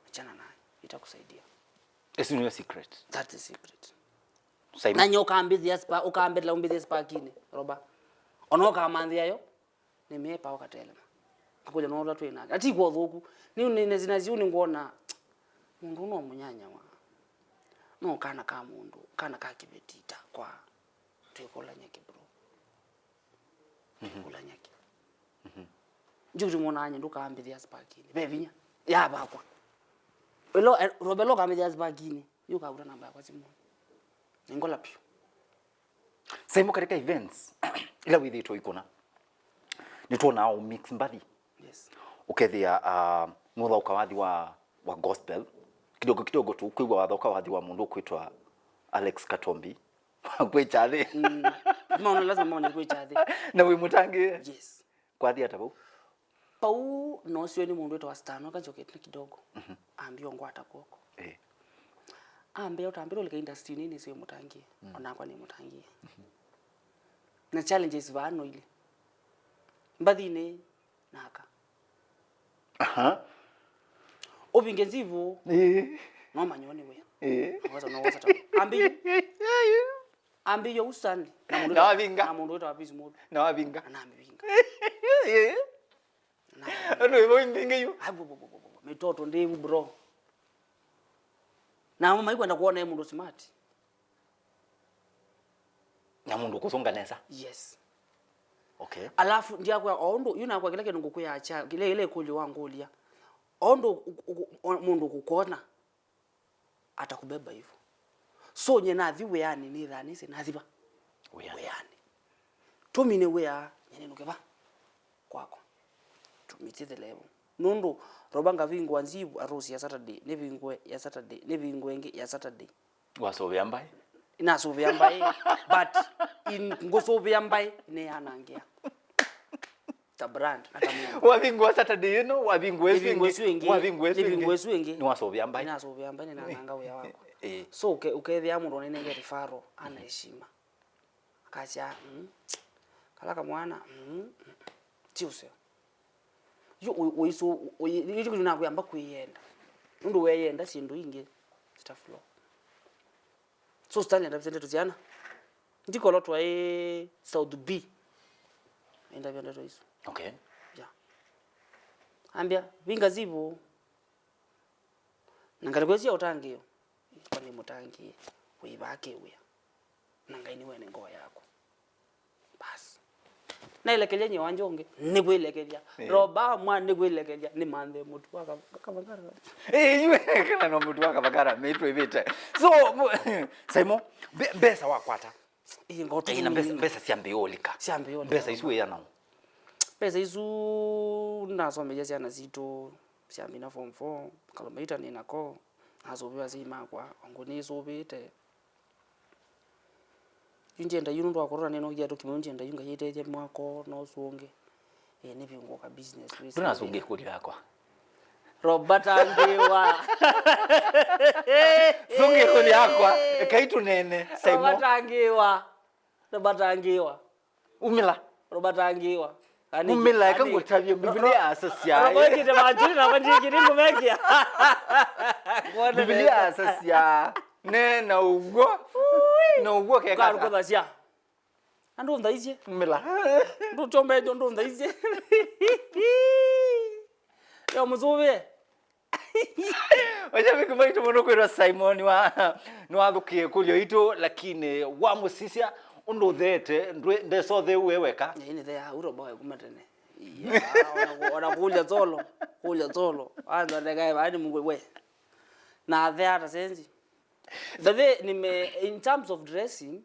Achana nayo. Itakusaidia. Ĩsu nĩyo secret. That's the secret. Simon. Na nye ũkambĩthĩa spa, ũkambethela ũmbĩthĩe spark-inĩ, Roba. Ona ũkamanthĩa yo, nĩmĩepa ũkatelema. Akũlya no ũla twĩ nake. Ati kwa ũthũku. Nĩ, nĩ, nĩ, nĩ, nĩ ngwona mũndũ no mũnyanyawa. No kana ka mũndũ, kana ka kĩveti ta kwa. Twĩkũla nyeki, bro. Twĩkũla nyeki. Njuti mwana anye ndũkambĩthĩa spark-inĩ. Ve vinya. Ya vakwa. Elo, eh, Roba elo ũkambĩthĩa spark-inĩ. Yu ũkavuta namba yakwa simu. Nĩngola piũ. Simon, katika events ila wĩthĩĩtwe ũikũna, nĩtwonaa ũ mix mbathi. Yes. Ũkethĩa, ah, nũthaũka wathi wa, wa gospel. Kidogo kidogo tu kwĩw'a wathaũka wathi wa mũndũ ũkwĩtwa Alex Katombi. Kwĩkya nthĩ. Mm. Maũndũ lazima maone kwĩkya nthĩ. Na wĩ mũtangĩĩe? Yes. Kwathi ata vau? Pau noosiwe nĩ mũndũ wĩtawa Stan, akanjoketile kidogo. Ambĩa ũngwata kw'oko. Eh. Ambĩa ũtambĩte ũlika industry-inĩ nĩsĩ wĩ mũtangĩĩe. Onakwa nĩ mũtangĩĩe. Na challenges vaa no ilĩ. Mbathinĩ naka. Aha. Ũvinge nzivu. Ĩĩ. No manyoni wĩa. Ĩĩ. No wasa, no wasa ta. Ambi. Ambi yo usani. Na mũndũ Na wavinga. Na mũndũ wĩtawa Peace Mũndũ. Na wavinga. Na ambivinga. Ĩĩ. Na Andũ ivo imbinge yu. Ai, bo, bo, bo, bo, bo. Mĩtoto ndĩvu, bro. Na amwe maikwenda kuona e mũndũ smart. Na mũndũ kũsũnga nesa. Yes. Okay. Alafu ndiakwĩa o ũndũ yu nakwa kĩla kĩndũ ngũkwĩa kya kĩla ĩla ĩkũlyo wa ngũlya. O ũndũ ũ- ũ- ũ- mũndũ kũkona atakubeba hivyo. So nye nathi wĩanĩ nĩthaa nĩsĩ nathi va? Wĩanĩ. Wĩanĩ. Tũmine wĩa nye nĩnũke va? Kwakwa. Tũmitithile vo. Nũndũ roba ngavingwa nzivu arusi ya Saturday, nĩvingwe ya Saturday, nĩvingwe ĩngĩ ya Saturday. Wasũvĩa mbaĩ? Nasũvĩa mbaĩ, but in ngũsũvĩa mbaĩ nĩyanangĩa. Ta brand, na ta mũndũ. Wavingwa Saturday ĩno, wavingwa ĩsu Nĩvingwa ĩsu ĩngĩ, ĩngĩ, wavingwa ĩsu nĩvingwa ĩngĩ. Ĩsu ĩngĩ. Nĩwasũvĩa mbaĩ? Nĩnasũvĩa mbaĩ, nĩnananga wĩa wakwa. Ĩĩ. So, ũke- ũkethĩa mũndũ anenenge referral, ana heshima. Akasya, "Mm, kala kamwana, mm, mm, ti ũseo." Yu ũ- ũisu- ũ- yu nakwĩamba kwĩyenda. Nũndũ weyenda syĩndũ ingĩ sita flow. So Stanley andavĩsya ndeto syana. Ndikolotwa ĩ South B. Endavya ndeto isu. Okay. Yeah. Ambia, "Vinga zivu." Na ngalĩko ĩsu ya ũtangĩĩo, kwa nĩ mũtangĩĩe, wĩvaa kĩwĩa. Na Ngai nĩwene ngoo yaku. Basi. Naĩlekelya nye wanja ũngĩ, nĩkwĩlekelya. Eh. Roba mwa nĩkwĩlekelya, nĩmanthe mũtu wa ka- kavakara. Eh, yu kana no mũtu wa kavakara, mĩtũ ĩvĩte. So, mu- Saimo, mbe- mbesa wakwata? Ĩĩ, ngotu Ĩĩ, na mbesa, mbesa syambĩĩe ũlika. Syambĩĩe ũlika. Mbesa isu wĩana? Mbesa isu nasomeie syana sitũ, syambina form four, kalomita nĩ nako, nasũvĩwa asyai makwa, ongo nĩsũvĩte. Yu ndienda yu nũndũ wa corona nĩnokĩa tũkime, yu ndienda yu ngaitethya mwako, no sũnge. Ĩĩ, nĩvingũka business wĩsĩ. Ndũnasũngĩa ĩkũlyo yakwa. Robert Angiwa. Sũngĩa ĩkũlyo yakwa. Ekai tũnene, Saimo. Robert Angiwa. Robert Angiwa. Umĩla. Robert Angiwa. Umĩla, eka ngũtavye, Biblia yasasya. Robert kite manjuri na manjuri kite ngũmekĩa. Biblia yasasya. Neena ũw'o. Na ũw'o keka. Ũkarũkũthasya. Andũ nthaisye. Mĩla. Ndũkyombe ndũ nthaisye. Yo mũsũvĩe. Mashabiki maitũ mũno kwĩrwa Simon wa nĩwathũkie ĩkũlyo itũ, lakini wamũsisya ũndũ ũtheete, ndwĩ- ndesa ũtheu we weka. Ĩĩ, nĩ thea, ũto boy kuma tene. Iya, ona ku- ona kũlya solo, kũlya solo. Anza ndekae bani mungwe we. Na thea hata senzi. By the way, nime- in terms of dressing,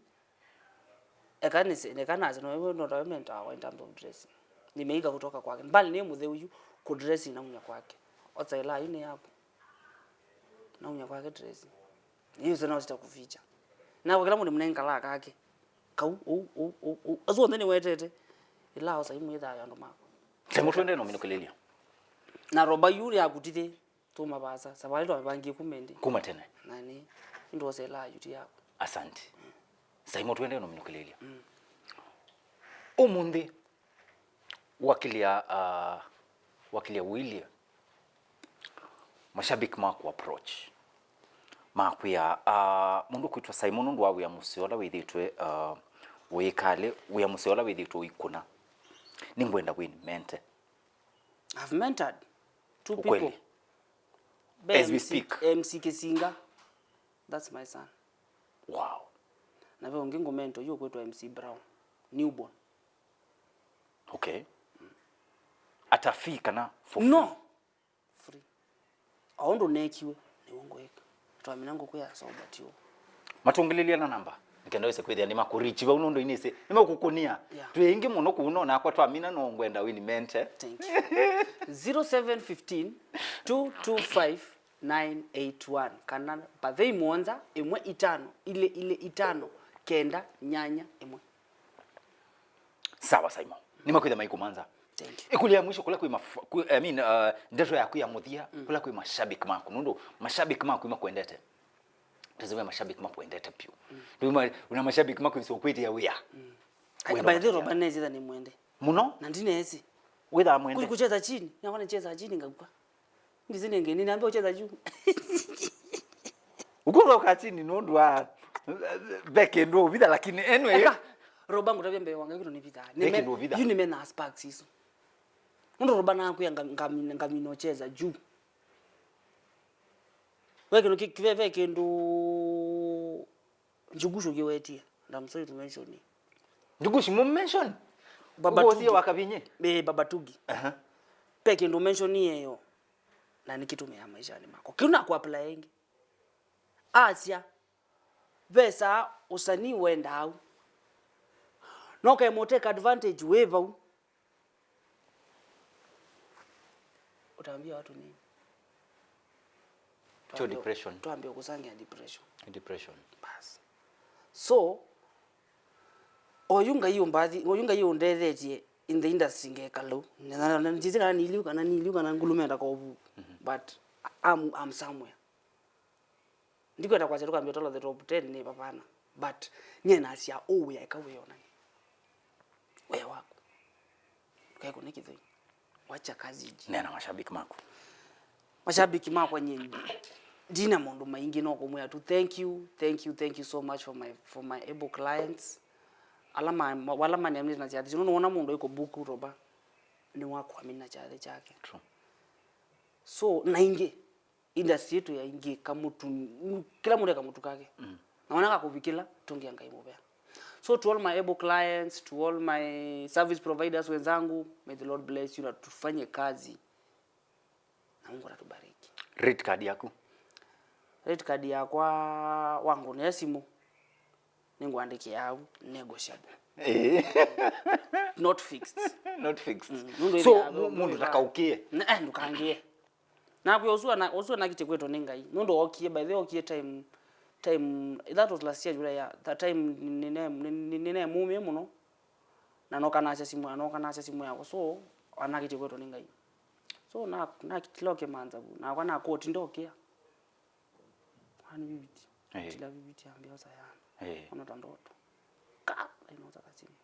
eka nise- eka nase no no no mentor in terms of dressing. Nimeiga kutoka kwake. Mbali ni mutheu yu ku dressing na munya kwake. Otsaila yu ni yaku. Na munya kwake dressing. Ni yuse no sita kuficha. Na kwa kila mundu mnengala kake. Kau u u u u. Azu onthe ni wetete. Ila osa imu itha ya ndo mako. Semu twende no minukililia. Na roba yu ya kutite. Tuma vaasa. Savalĩ twavangie kuma ĩndĩ. Kuma tene. Na nĩ ĩndĩ woselaa yuti yaku. Asante. Saimo, twende no minukilĩlya. Mm. Ũmũnthĩ wakilya, uh, wakilya Willy, mashabiki maku approach. Makwĩa, uh, mũndũ kwĩtwa Simon nũndũ wa wĩa mũseo ũla wĩthĩtwe, uh, ũikalĩ, wĩa mũseo ũla wĩthĩtwe ũikũna. Nĩngwenda wĩni mente. I've mentored two people. Ukweli. Be As we M C, speak. M C Kisinga. That's my son. Wow. Na ve ũngĩ ngũmento yu kwĩtwa M C Brown. Newborn. Okay. At a fee kana for free? No. Free. O ũndũ neekiwe, nĩw'o ngwĩka. Twamina ngũkwĩa soba ti ũũ. Matũngĩlĩlya na namba. Nĩkenda wĩse kwĩthĩa nĩmakũrichi vau nũndũ inĩsĩ. Nĩmakũkũnia. Yeah. Twĩ aingĩ mũno kũu no nakwa twamina no ngwenda wini mente. Thank you. Zero seven fifteen, two two five, nine eight one. Kana pathei mũonza, ĩmwe itano, ilĩ ilĩ itano, kenda, nyanya, ĩmwe. Sawa, Simon. Nĩmakwĩtha maikũmanza. Thank you. Ĩkũlyo ya mwisho, kũla kwĩ maf- kwĩ- I mean, uh, ndeto yaku ya mũthia, mm, kũla kwĩ mashabiki maku, nũndũ mashabiki maku makwendete. Tazama mashabiki makwendete piũ. Mm. Ndio ma- una mashabiki maku nĩsũkwĩtia wĩa. Mm. Wĩna by the way, mathia. Roba nezi tha nĩ mwende. Mũno? Na ndineesĩ. Wĩthaa mwende? Kuli kucheza chini. Nakwa nacheza chini ngakua. Ndizi nenge, ninaambia ucheza juu. Ũkũthoka chini nũndũ wa ve kĩndũ ũvitha, lakini anyway. Eka, roba ngũtavya mbee wa Ngai kĩndũ nĩvithaa. Ve kĩndũ ũvitha. Yu nĩmenaa sparks isu. Nũndũ roba nakwĩa nga-, ngamina, ngamina ucheza juu. Ve kĩndũ kĩ-, ve, ve kĩndũ Njugushi ũkĩwetie. And I'm sorry to mention it. Njugushi mu mention? Baba Tugi. Ũkũsie wa Kavinye? Eh, Baba Tugi. Aha. Pe kĩndũ mention ĩyo. Na nĩkĩtũmĩa maishanĩ makwa. Kĩu na ku apply ĩngĩ. Asya. Ve saa ũsanii wenda au. No kae mo take advantage wĩ vau. Utaambia watu nini? Cho depression. Tuambie kusangia depression. Depression. Bas. So, oyu Ngai umbathi, oyu Ngai undethetye in the industry ngekalu. Na, na, na, njisi kana niliu, kana niliu, kana ngulumenda kwa uvu. Mhm. But I'm, I'm somewhere. Ndikwenda kwasya tũkambia tolo the top ten nĩ vavana. But nyie nasya ũũ wĩa eka wĩonany'e. Wĩa waku. Ndũkaekũne kĩthũi. Wacha kazi iji. Neena mashabiki maku. Mashabiki makwa nyie ndina maũndũ maingĩ no kũmwĩa tu thank you, thank you, thank you so much for my, for my able clients. Ala ma, ma, wala maneanĩte na syathi. Nũndũ wona mũndũ aikũbuku roba nĩ wakwamina kyathĩ kyake. True. So, na ingĩ, industry yetu ya ingĩ kamũtu, kĩla mũndũ e kamũtu kake. Mm. Na wona kakũvikĩla, tũngĩa Ngai mũvea. So to all my able clients, to all my service providers wenzangu, may the Lord bless you na tufanye kazi. Na Mungu atatubariki. Rate card yaku? Rate card yakwa wangũnĩa simũ. Nĩngwandĩkĩa au, negotiable. Eh. Not fixed. Not fixed. Mm, nũndũ so, ĩthĩa mu-, mũndũ ndakaũkĩe? Na, eh, ndũkangĩe. Nakwĩa ũsu ana, ũsu anakĩtye kwĩtwa nĩ Ngai. Nũndũ ookie, by the way, ookie time, time, that was last year, July, yeah. That time, nĩne, nĩne, nĩne mũmie mũno. Na noka nasya simũ, na noka nasya simũ yakwa. So, anakĩtye kwĩtwa nĩ Ngai. So, na, na kĩla ũkĩmanza vu. Nakwa na koti ndokĩa. Ani viviti. Eh. Tila viviti ambia osa yana. Eh. Ona ta ndoto. Ka, inoza kazini.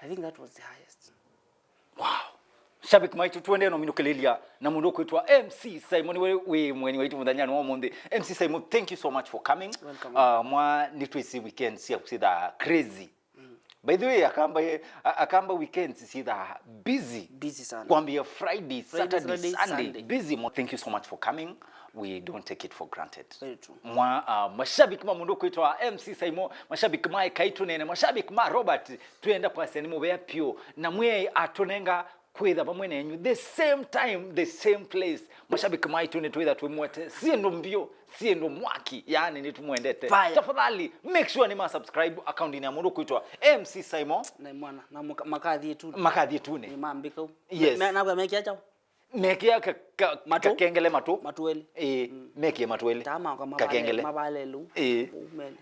I think that was the highest. Wow. Shabiki maitũ, tuendee no minũkĩlĩlya na mũndũ ũkwĩtwa M C Simon, we wĩ mweni waitũ mũthenyanĩ wa ũmũnthĩ. M C Simon, thank you so much for coming. Welcome. Uh, mwa nĩtwĩsĩ weekend syaku syĩthaa crazy. Mm. By the way, akamba, a-, akamba weekends syĩthaa busy. Busy sana. Kwambia Friday, Friday, Saturday, Saturday, Sunday. Sunday. Busy mo-, thank you so much for coming. We don't take it for granted. Very true. Mwa, uh, mashabiki ma mũndũ kwĩtwa M C Simon, mashabiki ma Ekai Tũneene, mashabiki ma Robert, twenda kwasya nĩ mũvea piũ. Na mwĩai atũnenga kwĩtha vamwe nenyu the same time, the same place. Mashabiki maitũ nĩtwĩtha twĩmwete syĩndũ mbyũ, syĩndũ mwaki, yaani nĩtũmwendete. Fire. Tafadhali, make sure nĩma subscribe account-inĩ ya mũndũ kwĩtwa M C Simon. Na mwana, na mũka-, makathiĩ tu. Makathiĩ tu nĩ. Nĩmambĩka u. Yes. Me-, me-, nakwĩa mekĩa kyaũ? Mekĩa ka-, ka-, matũ? Kakengele matũ. Matũ elĩ. Ĩĩ, mm, mekĩe matũ elĩ. Tama kwa mavale-, kakengele. Mavale lũ. Ĩĩ. Umele.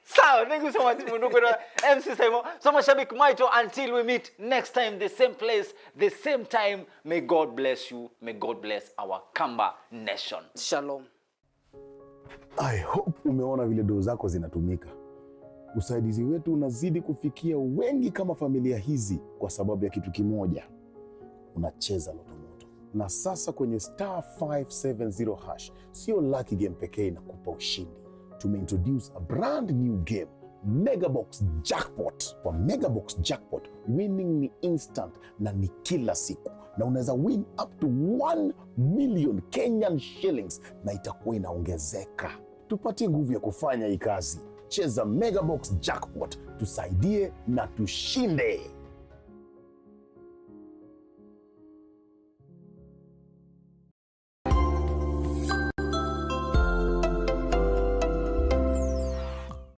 Sawa, thank you so much, mũndũ kwĩtwa M C Simon. So, mashabiki maitũ, until we meet next time, the same place, the same time, may God bless you, may God bless our Kamba nation. Shalom. I hope umeona vile doo zako zinatumika. Usaidizi wetu unazidi kufikia wengi kama familia hizi kwa sababu ya kitu kimoja. Unacheza Lotto Moto. Na sasa kwenye star five seven zero hash, sio lucky game pekee inakupa ushindi. Tumeintroduce a brand new game, Megabox Jackpot. Kwa Megabox Jackpot, winning ni instant na ni kila siku. Na unaweza win up to one million Kenyan shillings na itakuwa inaongezeka. Tupatie nguvu ya kufanya hii kazi. Cheza Megabox Jackpot, tusaidie na tushinde.